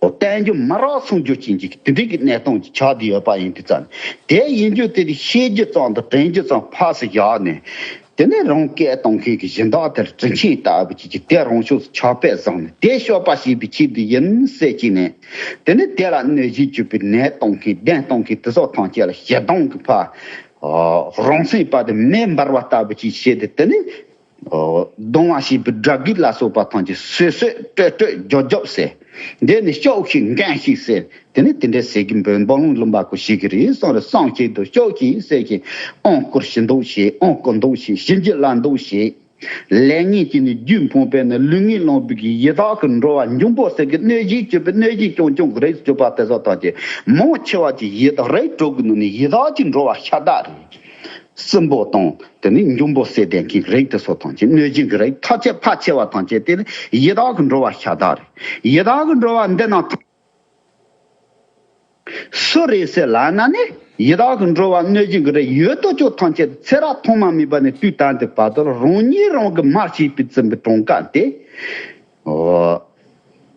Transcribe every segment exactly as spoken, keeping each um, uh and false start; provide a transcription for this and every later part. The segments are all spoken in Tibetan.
བསྟན་རྒྱུ་མ་རག་སོང་རྒྱུ་ཅན་གྱི་དེ་འདྲའི་གི་གནས་སྟངས་ཀྱི་ཆགས་བསྡད་ཡོད་པ་ཡིན་དུས་ཙང་། དེ་ཡིན་རྒྱུ་དེ་དེ་ཤེས་རྒྱུ་ཙམ་དང་དྲན་རྒྱུ་ཙམ་ཕར་ཚུར་བཞག་ནས། དེ་ནས་རང་སྐད་གཏོང་མཁན་གྱི་སྦྱིན་བདག་དེར་དྲིན་ཆེན་ལྟ་བུ་ཅིག་གིས་དེ་རང་ཕྱོགས་སུ་ཕྱག་དཔེ་བཟུང་ནས་དེ་སྐྱོབ་པ་བྱེད་པའི་ཆེད་དུ་ཡིན་ཟེར་གྱིས་ནས། དེ་ནས་དེ་ལ་གནོད་སྦྱིན་སྤྱོད་པའི་ནད་གཏོང་མཁན་གདོན་གཏོང་མཁན་དེ་ཚོ་ཐམས་ཅད་ལ་ཞེ་སྡང་གི་ཕར། རང་སེམས་པ་དེ་མེ་འབར་བ་ལྟ་བུ་ཅིག་བྱས་ཏེ། དེ་ནས་སྡང་བ་བྱེད་པའི་དགྲ་བགེགས་ལ་སོགས་པ་ཐམས་ཅད་གསོད་གསོད་བཀྲོལ་བཀྲོལ་རྒྱོབ་རྒྱོབ་ཟེར། འདི་ནི་སྐྱོབས་ཤིག་འགན་ཞིག་ཟེར། དེ་ནི་དེ་འདྲའི་ཟེར་གྱི་འབོད་འབོད་ལུང་ལུང་པ་ཀུན་ཞིག་གི་རེད་གསུངས་རེད། སངས་རྒྱས་དུ་སྐྱོབས་ཤིག་ཟེར་གྱི། ཨོང་བསྐུར་ཞིག་འདུག་བྱེད། ཨོང་བསྐུར་འདུག་བྱེད། བྱིན་གྱིས་བརླབ་འདུག་བྱེད། ལས་ངན་གྱི་ནི་རྒྱུད་ཕུང་པས་ནི་ལུས་ངན་བླངས་པའི་གི་ཡི་དྭགས་ཀྱི་འགྲོ་བ་འབྱུང་པོ་ཟེར་གྱི་གནོད་སྦྱིན་སྤྱོད་པའི་གནོད་སྦྱིན་རྐྱང་རྐྱང་གི་རིགས་སུ་གྱུར་པ་དེ་ཚོ་དག་གི་མང་ཆེ་བ་གྱི་ཡི་དྭགས་རིགས་དྲུག་གི་ནང་ནས་ཡི་དྭགས་ཀྱི་འགྲོ་བ་ཤ་སྟག་རེད། སྲིན་པོ་དང་དེ་ནས་འབྱུང་པོ་ཟེར་ལྡན་གྱི་རིགས་དེ་ཚོ་ཐམས་ཅད་གནོད་སྦྱིན་གྱི་རིགས་ཐམས་ཅད་ཕལ་ཆེ་བ་ཐམས་ཅད་དེ་ནི་ཡི་དྭགས་ཀྱི་འགྲོ་བ་ཤ་སྟག་རེད། ཡི་དྭགས་ཀྱི་འགྲོ་བ་འདི་རྣམས་སུ་རེད་ཟེར་ལབ་ན་ནི། ཡི་དྭགས་ཀྱི་འགྲོ་བ་གནོད་སྦྱིན་གྱི་རིགས་ཡོད་དོ་ཅོག་ཐམས་ཅད་ཚེ་རབས་ཐོག་མ་མེད་པ་ནས་དུས་ད་ལྟའི་བར་དུ་རང་ཉིད་རང་གི་མར་བྱས་པའི་བཙུན་པའི་གྲངས་ཀ་སྟེ།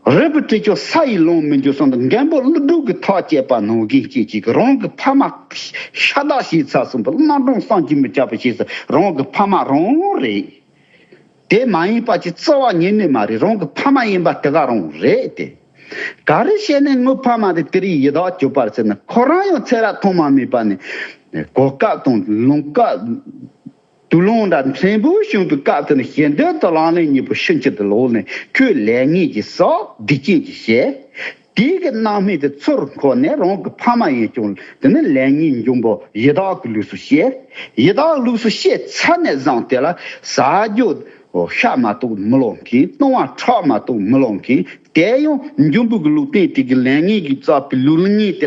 རིལ་བུ་དྲི་ཆབ་ས་ཡིས་ལོང་མི་འགྱུར་གསུངས་འདུག་མགོན་པོ་ཀླུ་སྒྲུབ་ཀྱིས་ཐག་བཅད་པ་ནང་བཞིན་བྱས་ཅིག་རང་གི་ཕ་མ་ཤ་སྟག་བྱས་ཚར་སོང་བ། རྣམ་གྲངས་བསམ་གྱིས་མི་ཁྱབ་པ་བྱས་ཟེར། རང་གི་ཕ་མ་རང་རེད། དེ་མ་ཡིན་པ་ཅིག་རྩ་བ་ཉིད་ནས་མ་རེད། རང་གི་ཕ་མ་ཡིན་པ་དེ་ག་རང་རེད་དེ། ག་རེ་བྱས་ནས་ངའི་ཕ་མ་དེ་དེ་རིང་ཡི་དྭགས་གྱུར་པ་རེད་ཟེར་ན། ཁོ་རང་ཡང་ཚེ་རབས་ཐོག་མ་མེད་པ་ནས་གོ་སྐབས་དང་ལོང་སྐབས། དུག་རླངས་འདྲ་ཕྲན་བུ་བྱུང་བའི་སྐབས་དེ་ནས་ཞེ་འདོད་དང་ལག་ལེན་གཉིས་པོ་ཕྱིན་ཆད་དུ་ལོག་ནས་ཁོས་ལས་ངན་གྱི་བསགས་སྡིག་ཅན་གྱི་བྱས། དེའི་གི་རྣམ་སྨིན་དེ་ཚུར་འཁོར་ནས་རང་གི་ཕ་མ་ཡིན་ཀྱང་དེ་ནི་ལས་ངན་འབྱུང་པོ་ཡི་དྭགས་ཀྱི་ལུགས་སུ་སྐྱེས། ཡི་དྭགས་ལུགས་སུ་སྐྱེས་ཚར་ནས་བཟུང་དེ་ལ་ཟ་རྒྱུ་ཤ་མ་གཏོགས་མི་ལོངས་མཁན། བཏུང་བ་ཁྲག་མ་གཏོགས་མི་ལོངས་མཁན། དེ་ཡང་འབྱུང་པོ་གི་ལུགས་བསྟན་དེ་གི་ལས་ངན་གྱིས་བསགས་པའི་ལུས་ངན་དེ་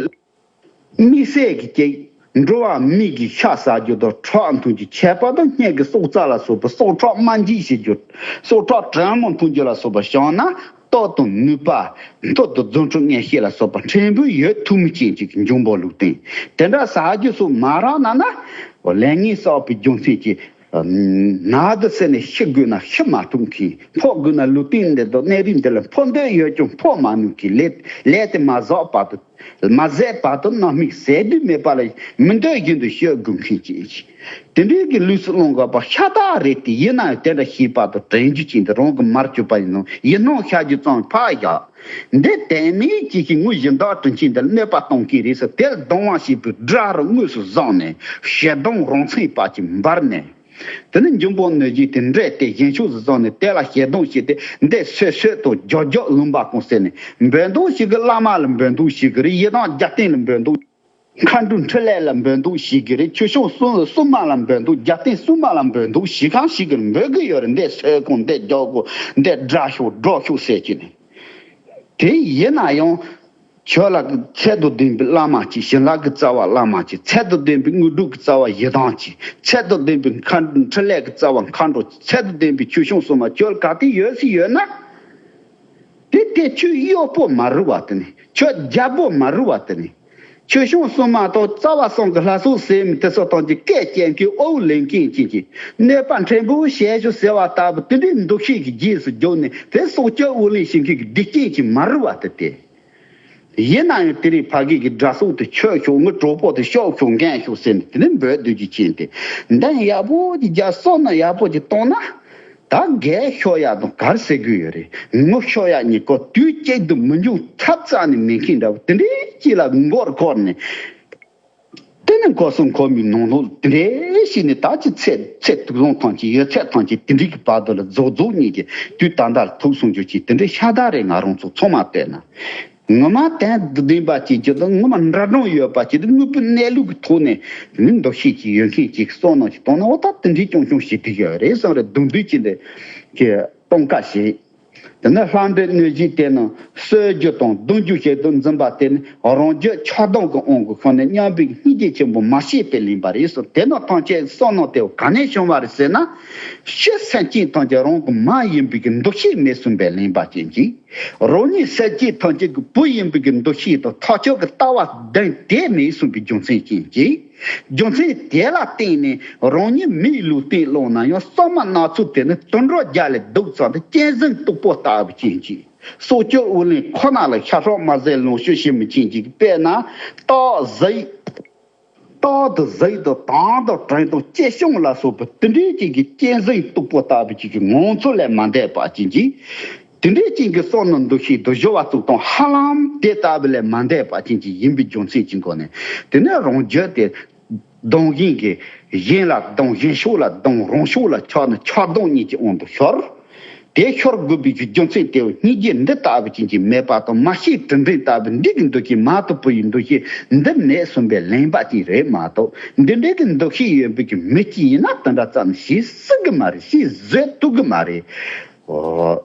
དམིགས་བསལ་གྱི་སྐྱེ། འགྲོ་བ་མིའི་གི་ཤ་ཟ་རྒྱུ་དང་ཁྲག་འཐུང་རྒྱུ། ཁྱད་པར་དུ་སྔོན་གྱི་སྲོག་རྩ་ལ་སོགས་པ་སྲོག་ཁྲག་དམར་འབྱིན་བྱེད་རྒྱུ། སྲོག་ཁྲག་དྲོན་མོ་འཐུང་རྒྱུ་ལ་སོགས་པ་བྱུང་ན། སྟོབས་དང་ནུས་པ། མཐུ་དང་རྫུ་འཕྲུལ་མངོན་ཤེས་ལ་སོགས་པ་ཕྲན་བུ་ཡོད་ཐུབ་མི་ཅན་གྱི་འབྱུང་པོ་ལུགས་བསྟན། དེ་འདྲ་ཟ་རྒྱུ་སོགས་མ་རག་ན་ན། ལས་ངན་བསགས་པའི་རྒྱུ་མཚན་གྱིས། ནགས་འདི་ཟེར་ནས་ཤི་དགོས་ན་ཤི་མ་ཐུབ་མཁན། འཕོ་དགོས་ན་ལུས་རྟེན་འདི་དང་གནས་རིས་འདི་ལ་འཕོ་འདོད་ཡོད་ཀྱང་འཕོ་མ་ནུས་མཁན། ལས་ལས་དེ་མ་བསགས་བར་དུ། མ་ཟད་བར་དུ་རྣམ་སྨིན་ཟད་དུ་མེད་པ་ལ་མི་འདོད་བཞིན་དུ་སྤྱོད་དགོས་མཁན་ཅིག་དེ་འདྲའི་གི་ལུས་སུ་བླང་དགོས་པ་ཤ་སྟག་རེད་དེ། ཡིན་ན་ཡང་དེ་འདྲ་ཤེས་པ་དང་དྲན་རྒྱུ་ཅན་དེ་རང་གི་མར་གྱུར་པ་ཡིན་ནོ། ཡིན་ནོ་ཤར་རྒྱུ་ཙམ་ཕར་བཞག་འདི་དེ་མིན་ཅིག་གིས་ངུ་བཞིན་བདག་དྲིན་ཆེན་འདི་གནོད་པ་གཏོང་མཁན་རེད་ཟེར་དེར་སྡང་བ་བྱེད་པའི་དགྲ་རུ་དངོས་སུ་བཟུང་ནས་ཞེ་སྡང་རང་སེམས་པ་ཅིག་འབར་ནས། དེ་ནི་འབྱུང་པོ་གནོད་སྦྱིན་དེ་འདྲས་དེ་གཞན་ཕྱོགས་སུ་བཟུང་ནས་དེ་ལ་ཞེ་སྡང་བྱས་ཏེ་འདི་སོད་སོད་དང་རྒྱོབ་རྒྱོབ་ལུང་པ་ཀུན་ཟེར་ནས་འབོད་འདུག་ཞིག་གི། བླ་མ་ལ་འབོད་འདུག་ཞིག་གི་རེད། ཡི་དམ་རྒྱལ་བསྟན་ལ་འབོད་འདུག་མཁའ་འགྲོ་འཕྲིན་ལས་ལ་འབོད་འདུག་ཞིག་གི་རེད། ཆོས་སྐྱོང་སྲུང་སྲུང་མ་ལ་འབོད་འདུག་རྒྱལ་བསྟན་སྲུང་མ་ལ་འབོད་འདུག་ཞིག་གང་ཞིག་གི་འབོད་གི་ཡོད་རེད། འདི་སོད་ཀོ། འདི་རྒྱོབ་ཀོ། འདི་དགྲ་ཤོག་འགྲོ་ཤོག་ཟེར་གྱི་ནས། དེ་ཡིན་ན་ཡང་། ཁྱོད་ལ་ཚད་དང་ལྡན་པའི་བླ་མ་གཅིག་བྱིན་རླབས་ཀྱི་རྩ་བ་བླ་མ་གཅིག་ཚད་དང་ལྡན་པའི་དངོས་གྲུབ་ཀྱི་རྩ་བ་ཡི་དམ་གཅིག་ཚད་དང་ལྡན་པའི་མཁའ་འཕྲིན་ལས་ཀྱི་རྩ་བ་མཁའ་འགྲོ། ཚད་དང་ལྡན་པའི་ཆོས་སྐྱོང་སྲུང་མ་ཁྱོད་ལ་ག་དེ་ཡོད་སྲིད་ཡོད་ན། དེ་དེ་ཁྱོད་གཡོག་པོ་མ་རུ་བ་དེ་ནི། ཁྱོད་རྒྱལ་པོ་མ་རུ་བ་དེ་ནི། ཆོས་སྐྱོང་སྲུང་མ་དང་རྩ་བ་གསུམ་གྱི་ལྷ་ཚོགས་ཟེར་མི་དེ་ཚོ་དང་གཅིག་སྐད་རྐྱེན་གྱིས་དབུ་ལེན་མཁན་གཅིག་གིས་གནོད་པ་ཕྲན་བུ་བྱས་ཤོག་ཟེར་བ་ལྟ་བུ་དེ་འདྲའི་འདུ་ཤེས་ཀྱི་རྗེས་སུ་རྒྱུགས་ནས་དེ་སྲོག་སྐྱོབ་དབུ་ལེན་བྱེད་མཁན་གྱི་སྡིག་ཅན་གྱིས་མ་རུ་བ་དེ་སྟེ། ཡིན་ན་ཡང་དེ་རིང་ཕ་གི་གི་དགྲ་སྲོག་དེ་ཆོད་ཤོག་ངའི་གྲོགས་པོ་དེ་སྐྱོབ་ཤོག་འགན་ཤོག་ཟེར་ནས་དེ་ནས་འབོད་སྡོད་རྒྱུ་ཅན་དེ། འདི་ཡག་པོ་ཅིག་རྒྱག་བསམ་ན་ཡག་པོ་ཅིག་གཏོང་ན། ད་རྒས་ཤོག་ཡག་དང་ག་རེ་ཟེར་དགོས་ཡོད་རེད། ངུ་ཤོག་ཡག་གཉིས་ཀ་དུས་གཅིག་ཏུ་མི་འབྱུང་ཐབས་རྩ་ནས་མེད་མཁན་འདྲ་བོ་དེ་འདྲའི་ཅིག་ལ་མགོ་སྐོར་ནས། དེ་ནས་འཁོར་གསུམ་འཁོར་བའི་ནང་ལོགས་དེ་འདྲའི་ཞིག་ནས་ད་ཅི་ཚེ་ཚེ་དུག་རླུང་ཐམས་ཅད་ཡོད་ཚད་ཐམས་ཅད་དེ་འདྲའི་གི་བར་དུ་ལ་རྫོགས་རྫོགས་གཉིས་ཀྱི་དུས་ད་ལྟ་ལ་ཐུག་སོང་རྒྱུ་ཅིག་དེ་འདྲའི་ཤ་སྟག་རེད། ང་རང་ཚོ་ཚང་མ་བལྟས་ན། ངོ་མ་དོན་ལྡན་པ་ཅིག་གྱུར་དང་ངོ་མ་འདྲ་མཚུངས་ཡོད་པ་ཅིག་དང་དངོས་པོའི་གནས་ལུགས་ཀྱི་ཐོག་ནས་དེ་ནི་འདུ་ཤེས་ཅིག་ཡོད་མཁན་ཅིག་བསམ་མནོ་ཅིག་བཏང་ན། འོ་ད་དེ་འདྲའི་ཅུང་ཅུང་ཞིག་དེ་ཡོད་རེད་བསམ་རེད། གདོང་འདུས་ཅིག་འདི་གི་གཏོང་ཁ་ཞིག་དེ་ནི་ལྷ་འདྲེ་གནོད་སྦྱིན་དེ་རྣམས་གསོད་རྒྱུ་དང་བརྡུང་རྒྱུ་བྱེད་དུ་འཛིན་པ་དེ་ནི་རང་རྒྱུད་ཆགས་སྡང་གི་དབང་གིས་ཤོར་ནས་མཉམ་པའི་སྙིང་རྗེ་ཆེན་པོ་མ་སྐྱེས་པས་ལན་པ་རེད་གསུངས། དེ་རྣམས་ཐམས་ཅད་བསམ་མནོ་དེ་ག་ནས་བྱུང་བ་རེད་ཟེར་ན། ཕྱི་སེམས་ཅན་ཐམས་ཅད་རང་གི་མ་ཡིན་པའི་གི་འདུ་ཤེས་མེད་གསུངས་པས་ལན་པ་ཅན་གྱིས། རང་ཉིད་སེམས་ཅན་ཐམས་ཅད་ཀྱི་བུ་ཡིན་པའི་གི་འདུ་ཤེས་དང་ཐག་ཆོད་ཀྱི་ལྟ་བ་ལྡན་དེ་མེད་གསུངས་པའི་རྒྱུ་མཚན་ཅན་གྱིས། རྒྱུ་མཚན་དེ་ལ་བརྟེན་ནས་རང་ཉིད་མིའི་ལུས་རྟེན་བླངས་ན་ཡང་བསམ་མནོ་སྣ་ཚོགས་དེ་ནི་དུད་འགྲོ་བརྒྱ་ལས་སྡུག་ཙམ་དང་གཅན་གཟན་སྟུག་པོ་ལྟ་བུ་ཅན་གྱིས། སྲོག་གཅོད་དབུགས་ལེན་ཁོ་ན་ལ་ཤ་ཁྲག་མ་ཟད་ལོངས་སྤྱོད་བྱེད་མི་ཅན་གྱི་དཔེར་ན་སྟག་གཟིག་སྟག་དང་གཟིག་དང་དང་དང་བྲན་དང་སྐྱེ་ཤོང་ལ་སོགས་པའི་དེ་འདྲའི་ཅན་གྱི་གཅན་གཟན་སྟུག་པོ་ལྟ་བུ་ཅིག་གི་ངང་ཚུལ་ལས་མ་འདས་པ་ཅན་གྱི། དེ་འདྲའི་ཅན་གྱི་བསམ་མནོ་འདུ་ཤེས་དང་སྦྱོར་བ་གཙུག་དང་ཧ་ལམ་དེ་ལྟ་བུ་ལས་མ་འདས་པ་ཅན་གྱི་ཡིན་པའི་རྒྱུ་མཚན་གྱི་སྒོ་ནས་དེ་ནས་རང་རྒྱུད་དེ། སྡང་ཞེན་གྱི་གཞན་ལ་སྡང་གཞན་ཕྱོགས་ལ་སྡང་རང་ཕྱོགས་ལ་ཆགས་ནས་ཆགས་སྡང་གཉིས་ཀྱི་དབང་དུ་ཤོར། དེ་ཤོར་དགོས་པའི་རྒྱུ་མཚན་དེ་སྙིང་རྗེ་འདི་ལྟ་བུ་ཅན་གྱི་མེད་པ་དང་མ་ཤེས་དྲིན་དྲན་ལྟ་བུ་འདི་གི་འདུ་ཤེས་མ་དོ་བུ་ཡི་འདུ་ཤེས་འདི་མེད་གསུངས་པའི་ལན་པ་ཅིག་རེད་མ་གཏོགས་འདི་འདྲའི་གི་འདུ་ཤེས་ཡོད་པའི་གི་མི་གཅིག་ཡིན་ན་དེ་འདྲ་ཙམ་ཞིག་སྲིད་གི་མ་རེད། ཞིག་བཟོད་ཐུབ་གི་མ་རེད། ཨོ།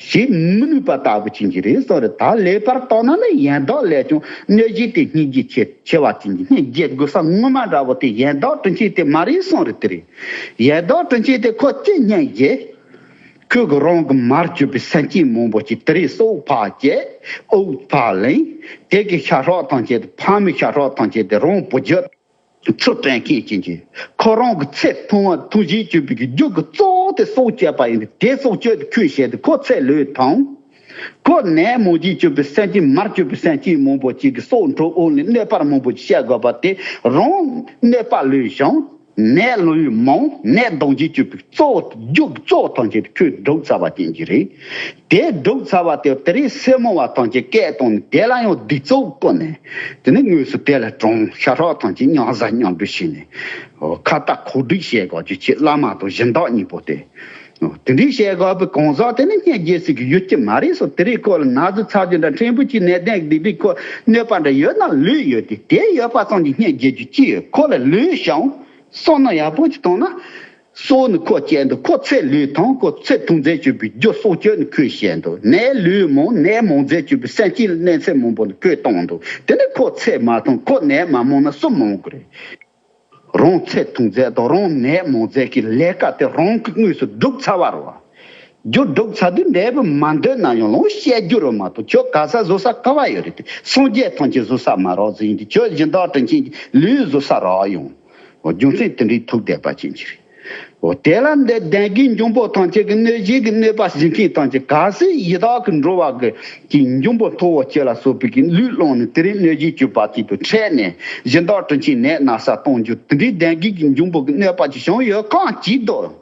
ཞེས་མི་ནུས་པ་ལྟ་བུ་ཅན་གྱི་རེད་གསུངས་རེད། ད་ལེགས་པར་བརྟགས་ན་ནི་ཡན་དག་ལས་ཀྱང་གནོད་བྱེད་དེ་སྙིང་རྗེ་ཆེ་ཆེ་བ་ཅན་གྱི་སྙིང་རྗེ་དགོས་ས་ངོ་མ་འདྲ་བོ་དེ་ཡན་དག་དྲིན་ཆེན་དེ་མ་རེད་གསུངས་རེད། དེ་རེད། ཡན་དག་དྲིན་ཆེན་དེ་ཁོ་ཅི་སྙིང་རྗེ། ཁོས་གི་རང་གི་མར་གྱུར་པའི་སེམས་ཅན་མང་པོ་ཅིག་དེ་རིང་སྲོག་ཕར་བཅད། དབུགས་ཕར་ལེན། དེ་གི་ཤ་ཁྲག་ཐམས་ཅད་དེ་ཕ་མའི་ཤ་ཁྲག་ཐམས་ཅད་དེ་རང་བུ་རྒྱུད། ཚུར་དྲན་མཁན་ཅན་གྱི། ཁོ་རང་གི་ཚེ་ཐུང་བ་ཐུང་བཞིན་གྱུར་པའི་རྒྱུ་གི་གཙོ་བོ་དེ་སྲོག་བཅད་པ་ཡིན་ཏེ་དེ་སྲོག་གཅོད་དེ་ཁོས་བཤད་དེ་ཁོ་ཚེ་ལོས་ཐང་། ཁོ་ནད་མང་བཞིན་གྱུར་པའི་སེམས་ཅན་མར་གྱུར་པའི་སེམས་ཅན་མང་པོ་ཅིག་གི་སྲོག་འཕྲོག་འོག་ནས་གནོད་པ་མང་པོ་ཅིག་བཤད་དགོས་པ་དེ་རང་གནོད་པ་ལོས་བྱུང་། ནད་ལོས་མང་། ནད་གདོང་གྱིས་གྱུར་པའི་གཙོ་བོ་རྒྱུ་གཙོ་བོ་ཐམས་ཅད་ཁོས་བསྒྲུབས་ཚར་བ་ཅན་གྱི་རེད། དེ་བསྒྲུབས་ཚར་བ་དེ་དེ་རིང་སེར་མོ་བ་ཐམས་ཅད་སྐད་བཏང་ནས་དེ་ལ་ཡང་སྡིགས་ཚོགས་བསྐུལ་ནས་དེ་ནས་དངོས་སུ་དེ་ལ་གྲོངས། ཤ་ཁྲག་ཐམས་ཅད་མཉམ་ཟ་མཉམ་སྦྲུམ་བྱས་ནས་ཁ་བཏགས་ཁོག་སྒྲིག་བྱེད་དགོས་རྒྱུ་ཆེ་བླ་མ་དང་སྦྱིན་བདག་གཉིས་པོ་དེ། དེ་འདྲའི་བྱེད་དགོས་པའི་གང་ཟག་དེ་ནི་སྙིང་རྗེ་ཟེར་གྱི་ཡོད་ཀྱི་མ་རེད་སོ། དེ་རིང་ཁོ་ལ་ན་ཟུག་ཚ་རྒྱུ་འདྲ་ཕྲན་བུ་གཅིག་ནད་ལྡན་སྡིག་སྒྲིབ་ཁོ་གནོད་པ་འདྲ་ཡོད་ན་ལོས་ཡོད་དེ་དེ་ཡོད་པ་ཙམ་གྱིས་སྙིང་རྗེ་རྒྱུ་ཅི་ཡོད། ཁོ་ལ་ལོས་བྱུང་། བསམ་མནོ་ཡག་པོ་ཅིག་བཏང་ན། སྲོག་ནི་ཁོ་བཅད་འདུག་ཁོ་ཚེ་ལོས་ཐང་། ཁོ་ཚེ་ཐུང་ཚད་གཅོད་པའི་རྒྱུ་སྲོག་གཅོད་ནི་ཁོས་བཤད་འདུག་ནད་ལོས་མང་། ནད་མང་ཚད་གཅོད་པའི་སེམས་ཅན་ལ་གནོད་འཚེ་མང་པོ་ནི་ཁོས་བཏང་འདུག་དེ་ནི་ཁོ་ཚེ་མ་ཐུང་། ཁོ་ནད་མ་མང་ན་སུ་མང་གི་རེད། རང་ཚེ་ཐུང་ཚད་དང་རང་ནད་མང་ཚད་ཀྱི་ལས་ཀ་དེ་རང་གིས་དངོས་སུ་བསྒྲུབས་ཚར་བ་རེད་བ། རྒྱུ་བསྒྲུབས་ཚར་དུས་འབྲས་བུ་མ་འདོད་ན་ཡང་ལོང་བཤད་རྒྱུ་རེད་མ་གཏོགས་ཁྱོད་ག་ས་བཟོ་ས་ག་བ་ཡོད་རེད་དེ། སངས་རྒྱས་ཐམས་ཅད་བཟོ་ས་མ་རག་ཟེར་ཡིན་དུས་ཁྱོད་སྦྱིན་བདག་དྲིན་ཅན་གྱི་ལུས་བཟོ་ས་རག་ཡོང་། འོ་རྒྱུ་མཚན་དེ་འདྲའི་ཐུག་བསྡད་པ་ཅན་གྱི་རེད། འོ་དེ་ལ་འདི་ལྡན་གྱི་འབྱུང་པོ་ཐམས་ཅད་ཀྱི་གནོད་བྱེད་ཀྱི་གནོད་པ་བྱེད་མཁན་ཐམས་ཅད་གལ་སྲིད་ཡི་དྭགས་ཀྱི་འགྲོ་བ་གི་གི་འབྱུང་པོ་མཐོ་བོ་ཅན་ལ་སོགས་པའི་གི་ལུས་བླངས་ནས་དེ་རིང་གནོད་བྱེད་སྤྱོད་པ་ཅིག་ཏུ་འཕྲད་ནས་སྦྱིན་བདག་དྲིན་ཅན་ནད་ན་ཚ་གཏོང་རྒྱུ་དེ་འདྲའི་ལྡན་གྱི་འབྱུང་པོ་གི་གནོད་པ་ཅིག་བྱུང་ཡོད་གང་ཅིག་འདུག་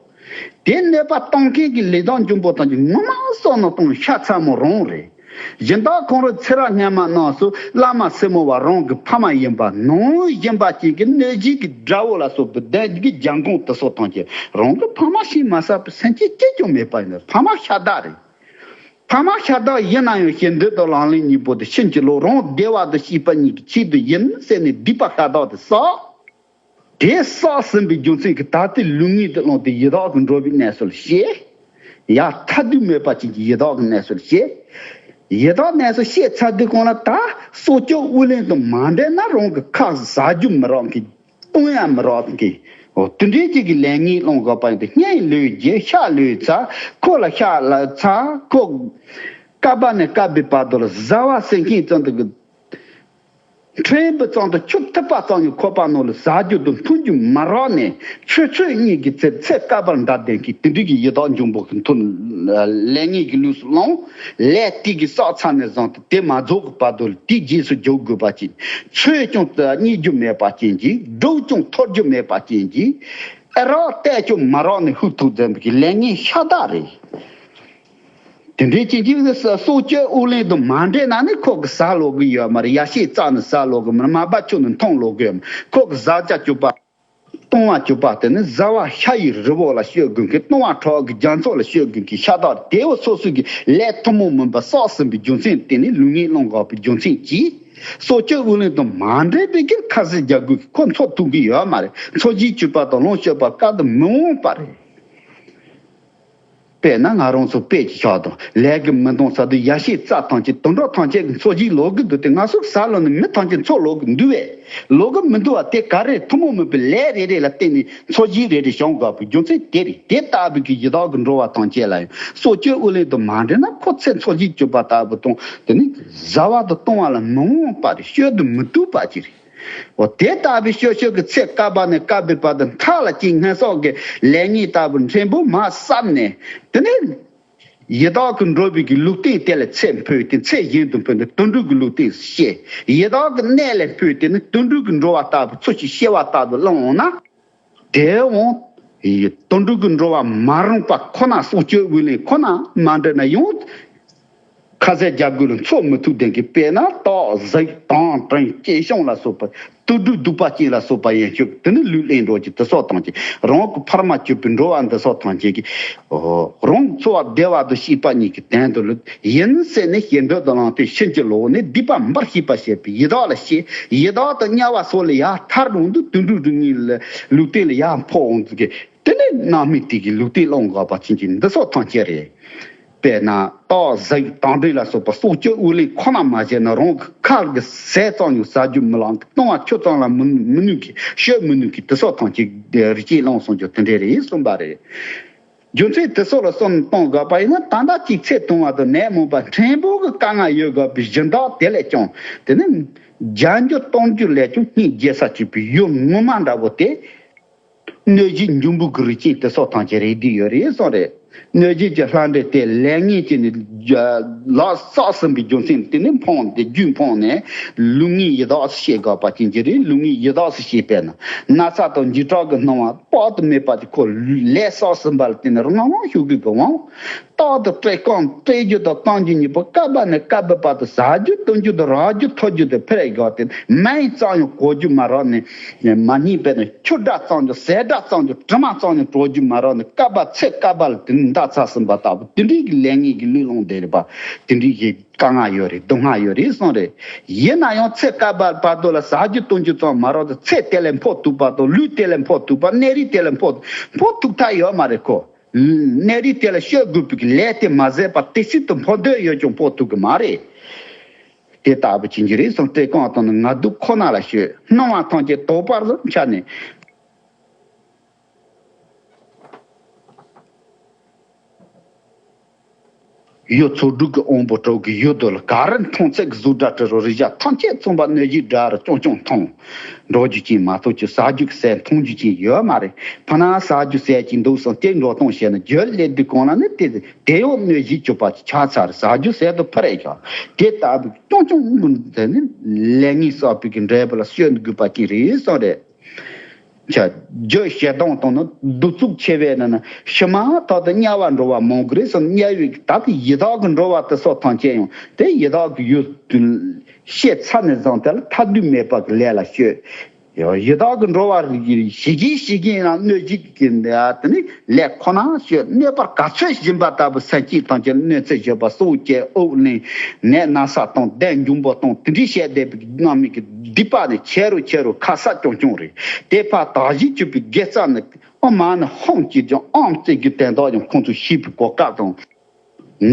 དེ་གནོད་པ་གཏོང་མཁན་གྱི་ལས་དང་འབྱུང་པོ་དང་གི་ངོ་མ་བསམ་མནོ་གཏོང་ཤ་ཚ་མོ་རང་རེད། སྦྱིན་བདག་ཁོང་རང་ཚེ་རབས་སྔ་མ་རྣམས་སུ་བླ་མ་སེར་མོ་བ་རང་གི་ཕ་མ་ཡིན་པ་ནང་བཞིན་པ་ཅིག་གི་གནོད་བྱེད་ཀྱི་དགྲ་བོ་ལ་སོགས་པའི་ལྡན་གྱི་རྒྱལ་འགོང་དུ་སོགས་ཐམས་ཅད་རང་གི་ཕ་མ་ཤི་མ་ཟ་བའི་སེམས་ཅན་གཅིག་ཀྱང་མེད་པ་ཡིན་ན་ཕ་མ་ཤ་སྟག་རེད། ཕ་མ་ཤ་སྟག་ཡིན་ན་ཡང་ཤི་འདོད་དང་ལང་ལིང་གཉིས་པོ་དེ་ཕྱིན་ཅི་ལོག་རང་བདེ་བ་དང་སྐྱིད་པ་གཉིས་ཀྱི་ཆེད་དུ་ཡིན་ཟེར་ནས་སྡིག་པ་ཤ་སྟག་དེ་བསགས། དེ་བསགས་ཟིན་པའི་རྒྱུ་མཚན་གྱིས་ད་ལྟའི་ལུས་ངན་དུ་ལངས་ཏེ་ཡི་དྭགས་ཀྱི་འགྲོ་བའི་གནས་སུ་སྐྱེས། ཡ་ཐ་དུས་མེད་པ་ཅན་གྱི་ཡི་དྭགས་ཀྱི་གནས་སུ་སྐྱེས། ཡི་དྭགས་གནས་སུ་སྐྱེས་ཚར་དུས་གང་ལ་ད་སྲོག་གཅོད་དབུགས་ལེན་དང་མ་འབྲེལ་ན་རང་གི་ཁ་ཟ་རྒྱུ་མི་རག་གི་བཏུང་ཡ་མི་རག་གི་འོ་དེ་འདྲའི་ཅིག་གི་ལས་ངན་སློང་དགོས་པ་ཡིན་ཏེ་སྙིང་ལོས་རྒྱས་ཤ་ལོས་ཚ་ཁོ་ལ་ཤ་ལ་ཚ་ཁོ་ཀ་པ་ནས་ཀ་པའི་བར་དུ་ལ་ཟ་བ་ཟེར་མཁན་ཙམ་དུ་གི་ཕྲན་བུ་ཙམ་དུ་ཆུ་ཐིགས་པ་ཙམ་ཡང་ཁོག་པ་ནང་ལ་ཟ་རྒྱུ་དང་འཐུང་རྒྱུ་མ་རག་ནས་ཆོས་ཆོས་གཉིས་ཀྱི་ཚེ་ཚེ་བསྐལ་པར་འདའ་བསྡད་མཁན་དེ་འདྲའི་གི་ཡི་དྭགས་འབྱུང་པོ་གི་མཐུ་ལས་ངན་གྱི་ལུས་སུ་ལོངས། ལས་དེ་གི་བསགས་ཚར་ནས་བཟུང་སྟེ་དེ་མ་རྫོགས་ཀྱི་བར་དུ་ལ་དེའི་རྗེས་སུ་འཇུག་དགོས་པ་ཅིག་ཆོས་ཀྱང་རྙེད་རྒྱུ་མེད་པ་ཅན་གྱི་སྒྲུབ་ཀྱང་ཐོབ་རྒྱུ་མེད་པ་ཅན་གྱི་ཨེ་རག་བལྟས་ཀྱང་མ་རག་ནས་ཧུབ་ཐུབ་ཟིན་པའི་གི་ལས་ངན་ཤ་སྟག་རེད། དེ་འདྲའི་ཅན་གྱི་སྲོག་གཅོད་དབུགས་ལེན་དང་མ་འབྲེལ་ན་ནི་ཁོ་གི་ཟ་ལོ་གི་ཡོད་མ་རེད། ཡ་ཤས་བཙགས་ནས་ཟ་ལོ་གི་མ་རེད། མ་བབས་ཆུ་ནས་འཐུང་ལོ་གི་ཡོད་མ་རེད། ཁོ་གི་ཟ་བྱ་གྱུར་པ། བཏུང་བ་གྱུར་པ་དེ་ནི་ཟ་བ་ཤ་ཡི་རི་བོ་ལ་སྤྱོད་དགོས་མཁན། བཏུང་བ་ཁྲག་གི་རྒྱ་མཚོ་ལ་སྤྱོད་དགོས་མཁན་ཤ་སྟག་དེ་བོ་སོ་སོ་གི་ལས་ཐུན་མོང་མིན་པ་བསགས་ཟིན་པའི་རྒྱུ་མཚན་དེ་ནི་ལུས་ངན་སློང་དགོས་པའི་རྒྱུ་མཚན་གྱིས་སྲོག་གཅོད་དབུགས་ལེན་དང་མ་འབྲེལ་བའི་གིར་ཁ་ཟས་རྒྱག་དགོས་ཀྱི་ཁོ་འཚོ་ཐུབ་ཀྱི་ཡོད་མ་རེད། འཚོ་བྱེད་སྤྱོད་པ་དང་ལོངས་སྤྱོད་པ་བཀག་ཏུ་མི་འོང་པ་རེད། དཔེར་ན་ང་རང་ཚོ་དཔེ་ཅིག་བཞག་དང་ལས་ཀྱི་མི་འདང་ས་དུ་ཡ་ཤས་རྩ་ཐམས་ཅད་དུད་འགྲོ་ཐམས་ཅད་ཀྱི་འཚོ་བྱེད་ལོག་གི་འདུག་སྟེ་ང་ཚོ་ས་ལོ་ནི་མི་ཐམས་ཅད་འཚོ་ལོག་གི་འདུག་བས། ལོག་གི་མི་འདུག་བ་དེ་ག་རེ་ཐུན་མོང་མིན་པའི་ལས་རེ་རེ་ལ་བརྟེན་ནས་འཚོ་བྱེད་རེ་རེ་བྱུང་དགོས་པའི་རྒྱུ་མཚན་དེ་རེད། དེ་ལྟ་བུའི་གི་ཡི་དྭགས་ཀྱི་འགྲོ་བ་ཐམས་ཅད་ལ་ཡང་སྲོག་གཅོད་དབུགས་ལེན་དུ་མ་འབྲེལ་ན་ཁོ་ཚེ་འཚོ་བྱེད་སྤྱོད་པ་ལྟ་བུ་དང་དེ་ནི་བཟའ་བ་དང་བཏུང་བ་ལ་མི་འོང་པ་རེད། སྤྱོད་དུ་མི་བཏུབ་པ་ཅིག་རེད། འོ་དེ་ལྟ་བུའི་སྐྱོ་ཤོས་ཀྱི་ཚེ་བསྐལ་པ་ནས་བསྐལ་པའི་བར་དུ་མཐའ་ལ་གཅིག་སྔོན་བསགས་ཀྱི་ལས་ངན་ལྟ་བུ་ཕྲན་བུ་མར་བསམས་ནས་དེ་ནས་ ཡི་དྭགས་ཀྱི་འགྲོ་བའི་གི་ལུགས་བསྟན་དེ་ལ་ཚེ་འཕོས་ཏེ་ཚེ་གཞན་དུ་འཕོས་ནས་དུད་འགྲོ་གི་ལུགས་བསྟན་སུ་བཤད། ཡི་དྭགས་ཀྱི་གནས་ལ་འཕོས་ཏེ་ནི་དུད་འགྲོ་གི་འགྲོ་བ་ལྟ་བུ་འཚོ་ཞིང་སྐྱེ་བ་ལྟ་བུ་བླངས་འོང་ན། དེ་འོང་། དུད་འགྲོ་གི་འགྲོ་བ་མ་རུངས་པ་ཁོ་ན་སྲོག་གཅོད་འུ་ལེན་ཁོ་ན་མ་འདྲེས་ན་ཡང་། ཁ་ཟས་རྒྱག་དགོས་ལ་འཚོ་མི་ཐུབ་ལྡན་གྱི་དཔེར་ན་སྟག་གཟིག་དོམ་དྲེད་སྐྱེ་ཤིང་ལ་སོགས་པ་དུད་འགྲོ་གདུག་པ་ཅན་ལ་སོགས་པ་ཡན་ཆོད་དེ་ནི་ལུས་ལེན་འགྲོ་གི་དེ་སོགས་ཐམས་ཅད་རང་གི་ཕར་མ་གྱུར་པའི་འགྲོ་བ་འདི་སོགས་ཐམས་ཅད་ཀྱི། རང་འཚོ་བ་བདེ་བ་དང་སྐྱིད་པ་གཉིས་ཀྱི་དོན་དུ་ལུས་ཡིན་ཟེར་ནས་ཞེ་འགྲོ་དང་བླངས་ཏེ་ཕྱིན་ཅི་ལོག་ནས་སྡིག་པ་འབའ་ཞིག་པ་བྱེད་པའི་ཡི་དྭགས་ལ་བཤད། ཡི་དྭགས་དང་དམྱལ་བ་སོགས་ལ་ཡར་ཐར་རུང་དུ་དུད་འགྲོ་རིགས་ངན་ལ་ལུས་རྟེན་ལ་ཡར་འཕོ་འོང་ཚུལ་གྱི། དེ་ནས་རྣམ་སྨིན་དེ་གི་ལུས་རྟེན་བླང་དགོས་པ་ཅན་གྱི་འདི་སོགས་ཐམས་ཅད་རེད། དཔེར་ན་སྟག་གཟིག་དོམ་དྲེད་ལ་སོགས་པ་སྲོག་གཅོད་འུ་ལེན་ཁོ་ན་མ་བྱས་ན་རང་གི་ཁ་གི་ཟས་ཙམ་ཡང་ཟ་རྒྱུ་མི་ལང་གི། བཏུང་བ་ཆུ་ཙམ་ལ་མི་མི་ནུས་གི། བཤོས་མི་ནུས་གི། དེ་སོགས་ཐམས་ཅད་རིགས་ཅན་བླང་སོང་རྒྱུ་དེ་འདྲས་རེད་གསུངས་པ་རེད། རྒྱུ་མཚན་དེ་སོགས་ལ་བསམ་བློ་གཏོང་དགོས་པ་ཡིན་ན། ད་ལྟ་གཅིག་ཚེ་ཐུང་བ་དང་ནད་མུག་པ་ཕྲན་བུ་གི་དཀའ་ངལ་ཡོད་དགོས་པའི་གཞི་བདག་དེ་ལས་ཀྱང་དེ་ནི་བརྒྱ་འགྱུར་སྟོང་འགྱུར་ལས་ཀྱང་སྙིང་རྗེ་ས་བྱེད་པའི་ཡུལ་ངོ་མ་འདྲ་བོ་དེ། གནོད་བྱེད་འབྱུང་པོ་གི་རིགས་ཅན་དེ་སོགས་ཐམས་ཅད་རེད་བསྡད་ཡོད་རེད་གསུངས་རེད། གནོད་བྱེད་ཀྱི་ལྷ་འདྲེ་དེ་ལས་ངན་གྱིས་ནི་ལག་བསགས་ཟིན་པའི་རྒྱུ་མཚན་དེ་ནི་འཕངས་ཏེ་རྒྱུད་འཕངས་ནས་ལུས་ངན་ཡི་དྭགས་སུ་སྐྱེ་དགོས་པ་ཅན་གྱི་རེད། ལུས་ངན་ཡི་དྭགས་སུ་སྐྱེས་པས་ན་ན་ཚ་དང་འཇིགས་སྐྲག་གི་སྣང་བ་དཔག་ཏུ་མེད་པ་དེ་ཁོ་ལས་བསགས་ཟིན་པ་ལ་བརྟེན་ནས་རང་དབང་ཤུགས་ཀྱིས་ཀྱི་དབང་། རྟག་ཏུ་བཀྲེས་སྐོམ་བཀྲེས་རྒྱུ་དང་གཏོང་རྒྱུ་གཉིས་པོ་སྐབས་བབ་ནས་སྐབས་བབ་བར་དུ་ཟ་རྒྱུ་འཐུང་རྒྱུ་དང་རག་རྒྱུ་འཐོར་རྒྱུ་དེ་འཕེལ་རྒྱུ་དེ་མེ་ཙམ་ཡང་གོ་རྒྱུ་མ་རག་ནས་མ་རྙེད་པས་ན། ཆུ་འདྲ་ཙམ་ཡང་ཟས་འདྲ་ཙམ་ཡང་དྲི་མ་ཙམ་ཡང་བྲོ་རྒྱུ་མ་རག་ནས་སྐབས་བབ་ཚེ་སྐབས་བབ་ལ་དེ་ནི་འདག་ཚར་ཟིན་པ་ལྟ་བུ་དེ་འདྲའི་གི་ལས་ངན་གྱི་ལུས་ལོངས་དེ་རེད་པ། དེ་འདྲའི་གི་དཀའ་ངལ་ཡོད་རེད། སྡུག་བསྔལ་ཡོད་རེད་གསུངས་རེད། ཡིན་ན་ཡང་ཚེ་སྐབས་བབ་བར་དུ་ལ་ཟ་རྒྱུ་འཐུང་རྒྱུ་ཙམ་མ་རག་ཏུ་ཚེ་དེ་ལས་འཕོ་ཐུབ་པ་དང་ལུས་དེ་ལས་འཕོ་ཐུབ་པ་གནས་རིས་དེ་ལས་འཕོ་འཕོ་ཐུབ་ཐབས་ཡོད་མ་རེད་ཁོ། གནས་རིས་དེ་ལ་སྐྱོད་དགོས་པའི་ལས་དེ་མ་ཟད་པར་དེ་སྲིད་དུ་འཕོ་འདོད་ཡོད་ཀྱང་འཕོ་ཐུབ་ཀྱི་མ་རེད། དེ་ལྟ་བུ་ཅན་གྱི་རིགས་སམ་བཀྲེས་སྐོམ་དང་ནི་ངལ་དུབ་ཁོ་ན་ལ་སྤྱོད་སྣང་བ་ཐམས་ཅད་དོགས་པར་འཆར་ནས། ཡུལ་ཚོ་དྲུག་གི་དབང་པོ་དྲུག་གི་ཡུལ་དུ་ལ་ག་རེ་མཐོང་ཚད་ཀྱི་གཟུགས་སྒྲ་དྲི་རོ་རེག་བྱ་ཐམས་ཅད་མཚུངས་པ་གནོད་བྱེད་འདྲ་རུ་རྐྱང་རྐྱང་མཐོང་། འགྲོ་རྒྱུ་ཅན་མ་གཏོགས་ཀྱི་ཟ་རྒྱུ་གི་ཟས་འཐུང་རྒྱུ་ཅན་ཡོད་མ་རེད། ཕ་ན་ཟ་རྒྱུ་ཟས་ཅིག་འདུག་སོང་དེ་འགྲོ་གཏོང་བྱས་ན་རྒྱུ་སླེབས་དུས་གང་ལ་ནི་དེ་དེ་ཡང་གནོད་བྱེད་གྱུར་པ་ཅིག་ཆགས་ཚར། ཟ་རྒྱུ་ཟས་དུ་འཕུར་རེ་བཞག་དེ་ལྟ་བུ་རྐྱང་རྐྱང་དེ་ནི་ལས་ངན་བསགས་པའི་གི་འབྲས་བུ་ལ་སྤྱོད་དགོས་པ་ཅིག་རེད་གསུངས་རེད། ཆ། རྒྱུ་ཞེ་སྡང་དང་ནི་གདུག་རྩུབ་ཆེ་བས་ན་ནི་ཕྱི་མ་ཐོག་ཏུ་དམྱལ་བ་འགྲོ་བ་མང་གི་རེད་སོང་། དམྱལ་བའི་ད་དེ་ཡི་དྭགས་ཀྱི་འགྲོ་བ་དེ་སོགས་ཐམས་ཅད་ཡང་དེ་ཡི་དྭགས་ཀྱི་ཡུལ་དུ་སྐྱེས་ཚར་ནས་བཟུང་དེ་ལ་ཐར་དུས་མེད་པ་གི་ལས་ལ་སྤྱོད། ཡི་དྭགས་ཀྱི་འགྲོ་བ་རིགས་ཀྱི་ཞི་རྒྱས་ཞི་རྒྱས་ཡང་གནོད་བྱེད་ཀྱི་དེ་ནི་ལས་ཁོ་ན་སྤྱོད། གནོད་པར་ག་ཚོད་བྱིན་པ་ལྟ་བུ་སེམས་ཅན་ཐམས་ཅད་གནོད་འཚེ་བྱེད་པ་སྲོག་བཅད་དབུགས་ལེན་ནད་ན་ཚ་དང་ལྡན་འབྱུང་པོ་དང་དེ་འདྲའི་བཤད་བསྡད་པའི་རྣམ་སྨིན་གྱི་སྡིག་པ་ནི་ཆེ་རུ་ཆེ་རུ་ཁ་གསབ་རྐྱང་རྐྱང་རེད། དེ་ཕར་དག་ཞིང་གཅོད་པའི་དགེ་རྩ་ནི་ཨ་མ་ནི་ཧོང་སྐྱེས་ཀྱང་ཨང་བརྩེ་རྒྱུ་དན་རྟགས་ཀྱང་ཁོང་ཚོ་ཤེས་པའི་གོ་སྐབས་དང་།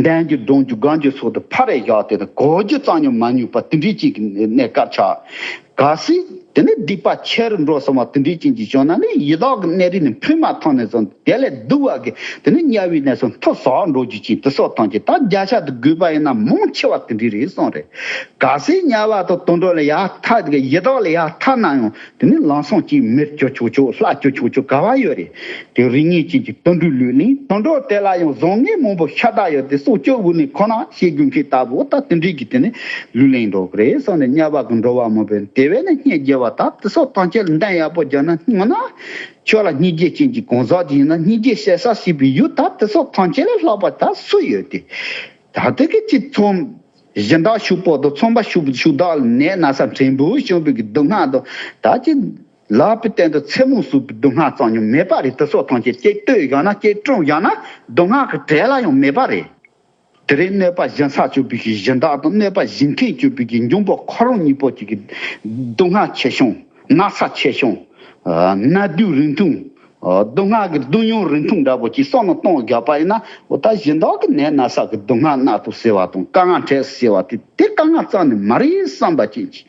འདན་རྒྱུ་འདོན་རྒྱུ་སྒང་རྒྱུ་སོགས་དུ་ཕར་རེ་བཞག་སྟེ་དང་གོ་རྒྱུ་ཙམ་ཡང་མ་ནུས་པ་དེ་འདྲའི་ཅིག་གི་གནས་སྐབས་ཆགས། གལ་སྲིད་དེ་ནི་སྡིག་པ་ཆེ་རུ་འགྲོ་སོང་བ་དེ་འདྲའི་ཅན་གྱི་བྱུང་ན་ནི་ཡི་དྭགས་ཀྱི་གནས་རིས་ནི་འཕོས་མ་ཐག་ནས་བཟུང་དེ་ལས་སྡུག་བ་གི་དེ་ནི་དམྱལ་བའི་གནས་སུ་མཐོ་སར་འགྲོ་རྒྱུ་ཅན་དེ་སོགས་ཐམས་ཅད་ད་བརྒྱ་ཆ་དུ་བགོས་པ་ཡིན་ན་མང་ཆེ་བ་དེ་འདྲའི་རེད་གསུངས་རེད། གལ་སྲིད་དམྱལ་བ་དང་དུད་འགྲོ་ལ་ཡར་ཐར་གི་ཡི་དྭགས་ལ་ཡར་ཐར་ན་ཡང་དེ་ནི་ལམ་སང་ཅིག་མེར་གྱུར་ཆོག་ཆོག་ལྷ་གྱུར་ཆོག་ཆོག་ག་བ་ཡོད་རེད། དེ་རིགས་ངན་ཅན་གྱི་དུད་འགྲོའི་ལུས་ལེན། དུད་འགྲོ་དེ་ལ་ཡང་བཟང་ངན་མང་པོ་ཤ་སྟག་ཡོད་དེ་སྲོག་གཅོད་འུ་ལེན་ཁོ་ན་བྱེད་དགོས་མཁན་ལྟ་བུ་ད་དེ་འདྲའི་གི་དེ་ནི་ལུས་ལེན་འགྲོ་གི་རེད་གསུངས་ནས་དམྱལ་བ་གི་འགྲོ་བ་མང་པོས་དེ་བས་ནི་སྙིང་རྗེ་བ་ད་དེ་སོགས་ཐམས་ཅད་ལ་འདང་ཡག་པོ་རྒྱག་ན་སྔོན་ན་ཁྱོད་ལ་སྙིང་རྗེ་ཅན་གྱི་གང་ཟག་ཅིག་ཡིན་ན་སྙིང་རྗེ་བྱེད་ས་ཞེས་པའི་ཡུལ་ད་དེ་སོགས་ཐམས་ཅད་ལས་ལྷག་པ་ད་སུ་ཡོད་དེ། ད་དེ་གི་ཅི་ཚོམ། སྦྱིན་བདག་ཕྱུག་པོ་དང་ཚོང་པ་ཕྱུག་ཕྱུག་བདག་ལ་ནད་ན་ཚ་ཕྲན་བུ་བྱུང་བའི་གི་སྡུག་བསྔལ་དང་ད་ཅི། ལག་པའི་སྟེང་དུ་མཚན་མོ་ཟུག་པའི་སྡུག་བསྔལ་ཙམ་ཡང་མེད་པ་རེད། དེ་སོགས་ཐམས་ཅད་ཅིག་ལྟོས་བཞག་ན་ཅིག་བཀྲུམ་བཞག་ན་སྡུག་བསྔལ་གྱི་གྲས་ལ་ཡང་མེད་པ་རེད། དེ་རིང་གནོད་པ་སྦྱིན་ས་གཅོད་པའི་གི་སྦྱིན་བདག་དང་གནོད་པ་སྦྱིན་མཁན་གཅོད་པའི་གི་འབྱུང་པོ་ཁོ་རང་གཉིས་པོ་གཅིག་གི་སྡུག་བསྔལ་ཆེ་ཆུང་ན་ཚ་ཆེ་ཆུང་། ཨ་ན་སྡུག་རིང་ཐུང་། ཨ་སྡུག་བསྔལ་གྱི་སྡུག་མྱོང་རིང་ཐུང་འདྲ་པོ་ཅིག་བསམ་བློ་གཏོང་རྒྱག་པ་ཡིན་ན་འོ་ད་སྦྱིན་བདག་གི་ནད་ན་ཚ་གི་སྡུག་བསྔལ་མནར་ཐུབ་ཟེར་བ་དང་དཀའ་ངལ་འཕྲད་ཟེར་བ་དེ་དེ་དཀའ་ངལ་རྩ་ནས་མ་རེད་བསམ་པ་ཅན་གྱི་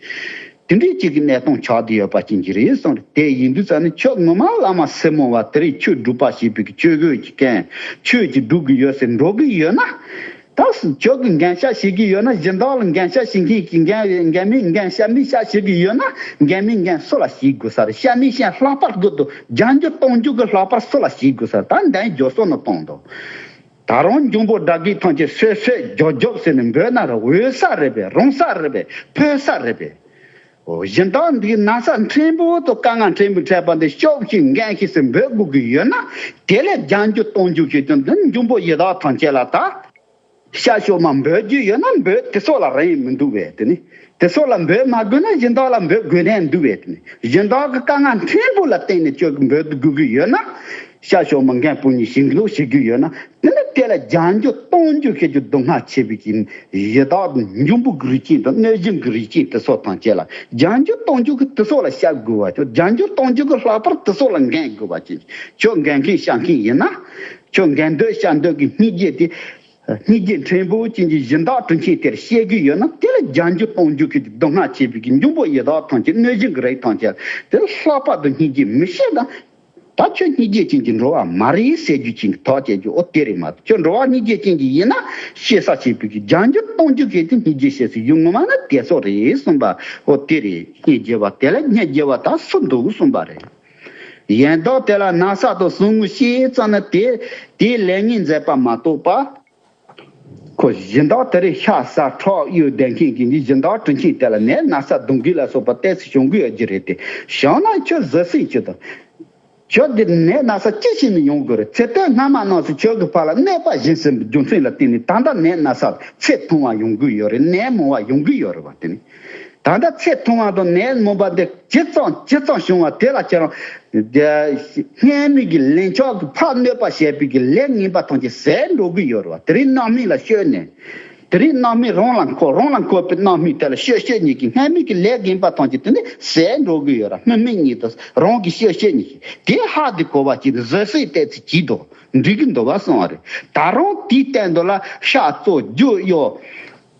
དེ་འདྲའི་ཅིག་གི་གནས་སྟངས་ཆགས་བསྡད་ཡོད་པ་ཅན་གྱི་རེད་གསུངས་རེད། དེ་ཡིན་དུས་ཙ་ནས་ཁྱོད་ངོ་མ་བླ་མ་སེར་མོ་བ་དེ་རིང་ཆོས་སྒྲུབ་པ་ཞེས་པའི་གི་ཆོས་གོས་ཀྱི་རྐྱེན་ཆོས་ཀྱི་སྒྲུབ་གི་ཡོད་ཟེར་འགྲོ་གི་ཡོད་ན། ད་ཁྱོད་ཀྱིས་འགན་བཞག་བྱེད་ཀྱི་ཡོད་ན་སྦྱིན་བདག་ལ་འགན་བཞག་བྱེད་མཁན་གྱི་འགན་འགན་མིན་འགན་བཤད་མིན་བཤད་བྱེད་ཀྱི་ཡོད་ན་འགན་མིན་འགན་སུ་ལ་བྱེད་དགོས་ས་རེད། བཤད་མིན་བཤད་ལྷག་པར་དགོས་འདུག་བརྒྱ་འགྱུར་སྟོང་འགྱུར་གྱི་ལྷག་པར་སུ་ལ་བྱེད་དགོས་ས་རེད། ད་འདན་རྒྱོ་སོ་ནི་གཏོང་འདུག་ད་རུང་འབྱུང་པོ་དགྲ་བགེགས་ཐམས་ཅད་སོད་སོད་རྒྱོབ་རྒྱོབ་ཟེར་ནས་འབོད་ན་ར་འོས་ས་རེད་པས། རུང་ས་རེད་པས། ཕོད་ས་རེད་པས། འོ་གཞན་དག་འདི་ན་ཚ་ཕྲན་བུ་དང་དཀའ་ངལ་ཕྲན་བུ་འཕྲད་པ་འདི་སྐྱོབས་ཤིག་མགོན་ཤིག་ཟེར་འབོད་དགོས་ཀྱི་ཡོད་ན། དེ་ལས་བརྒྱ་འགྱུར་སྟོང་འགྱུར་ཞིག་ཀྱང་འདི་འབྱུང་པོ་ཡི་དྭགས་ཐམས་ཅད་ལ་ད། ཤ་ཤོ་མ་འབོད་རྒྱུ་ཡོད་ན་འབོད་དེ་སོགས་ལ་རིན་མི་འདུག་པས་དེ་ནི། དེ་སོགས་ལ་འབོད་མ་དགོས་ན་གཞན་དག་ལ་འབོད་དགོས་ནས་འདུག་པས་དེ་ནི། གཞན་དག་གི་དཀའ་ངལ་ཕྲན་བུ་ལ་བརྟེན་ནས་ཁྱོད་ཀྱིས་འབོད་དགོས་ཀྱི་ཡོད་ན། ཤ་ཤོ་མ་མགོན་པོ་ཉིད་ཞིག་ལོ་ཞིག་གི་ཡོད་ན། དེ་ནི་དེ་ལ་བརྒྱ་འགྱུར་སྟོང་འགྱུར་ཞིག་གི་སྡུག་བསྔལ་ཆེ་བའི་གི་ཡི་དྭགས་འབྱུང་པོ་གི་རིགས་ཅན་དང་གནོད་སྦྱིན་གྱི་རིགས་ཅན་དེ་སོགས་ཐམས་ཅད་ལ་བརྒྱ་འགྱུར་སྟོང་འགྱུར་གྱི་དེ་སོགས་ལ་བཤགས་དགོས་པ་ཁྱོད་བརྒྱ་འགྱུར་སྟོང་འགྱུར་གྱི་ལྷག་པར་དེ་སོགས་ལ་འགན་དགོས་པ་ཅན། ཁྱོད་འགན་མཁན་བཤགས་མཁན་ཡིན་ན། ཁྱོད་འགན་འདོད་བཤགས་འདོད་ཀྱི་སྙིང་རྗེ་དེ། སྙིང་རྗེ་ཕྲན་བུ་ཅན་གྱི་སྦྱིན་བདག་དྲིན་ཆེན་དེར་བཤད་རྒྱུ་ཡོད་ན་དེ་ལ་བརྒྱ་འགྱུར་སྟོང་འགྱུར་གྱི་སྡུག་བསྔལ་ཆེ་བའི་གི་འབྱུང་པོ་ཡི་དྭགས་ཐམས་ཅད་གནོད་སྦྱིན་གྱི་རིགས་ཐམས་ཅད་དེ་ལ་ལྷག་པར་དུ་སྙིང་རྗེ་མི་བཤད་ན། ད་ཁྱོད་སྙིང་རྗེ་ཅན་གྱི་འགྲོ་བ་མ་རེད་ཟེར་རྒྱུ་ཅན་གྱི་དོགས་བཅད་རྒྱུ་ཨོ་དེ་རེད་མ་གཏོགས་ཁྱོད་འགྲོ་བ་སྙིང་རྗེ་ཅན་གྱི་ཡིན་ན་ཤེས་ས་ཆེ་བའི་གི་བརྒྱ་འགྱུར་སྟོང་འགྱུར་གྱི་དེ་སྙིང་རྗེ་བཤད་སའི་ཡུལ་ངོ་མ་ནི་དེ་སོགས་རེད་གསུངས་པ་ཨོ་དེ་རེད། སྙིང་རྗེ་བ་དེ་ལ་སྙིང་རྗེ་བ་ད་སུ་འདུག་གསུངས་པ་རེད། གཞན་དག་དེ་ལ་ན་ཚ་དང་ཟུག་རྔུ་ཤས་ཙམ་ནི་དེ་དེའི་ལས་ངན་མཛད་པ་མ་གཏོགས་པ། ཁོ་གཞན་དག་དེ་རིང་ཤ་ཟ་ཁྲག་གཡོ་བསྡད་མཁན་གྱི་ནི་གཞན་དག་དྲིན་ཆེན་དེ་ལ་ནད་ན་ཚ་གདོན་བགེགས་ལ་སོགས་པ་ཏོག་ཙམ་བྱུང་གི་ཡོད་ཀྱི་རེད་དེ། བྱུང་ན་ཁྱོད་གཟབ་གཟབ་བྱེད་དང་། ཁྱོད་འདི་ནད་ན་ཚ་ཅི་ཞིག་ནས་ཡོང་དགོས་རེད། ཚེ་སྟོད་སྔ་མ་རྣམས་སུ་ཁྱོད་ཀྱི་ཕ་ལ་གནོད་པ་བྱིན་ཟིན་པའི་རྒྱུ་མཚན་ལ་བརྟེན་ནས་ད་ལྟ་ནད་ན་ཚ་ཚེ་ཐུང་བ་ཡོང་གི་ཡོད་རེད། ནད་མང་བ་ཡོང་གི་ཡོད་རེད་བ་དེ་ནི། ད་ལྟ་ཚེ་ཐུང་བ་དང་ནད་མང་བ་འདི་ཇི་ཙམ་ཇི་ཙམ་བྱུང་བ་དེ་ལ་ཁྱེད་རང་སྔོན་མའི་གི་ལན་ཆགས་ཀྱི་ཕར་གནོད་པ་བྱས་པའི་གི་ལས་ངན་པ་ཐམས་ཅད་ཟད་འགྲོ་གི་ཡོད་རེད་བ། དེ་རིང་རྣམ་སྨིན་ལ་ཤོད་ནས། དེ་རིང་རྣམ་སྨིན་རང་ལ་འཁོར་རང་ལ་འཁོར་བའི་རྣམ་སྨིན་དེ་ལ་ཤོད་ཤོད་ཉིད་ཀྱི་སྔོན་མའི་གི་ལས་ངན་པ་ཐམས་ཅད་དེ་ནི་ཟད་འགྲོ་གི་ཡོད་རེད། སྨིན་སྨིན་ཉིད་དུ་རང་གི་ཤོད་ཤོད་ཉིད་ཀྱི་དེ་ཧ་དེ་གོ་བ་ཅིག་ནི་གཟབ་གཟབ་ཏོག་ཙམ་གྱིས་དོ་འགྲིག་གི་འདུག་བ་གསུངས་པ་རེད། ད་རུང་དེའི་སྟེང་དུ་ལ་ཤ་བཙོ་རྒྱུ་གཡོ།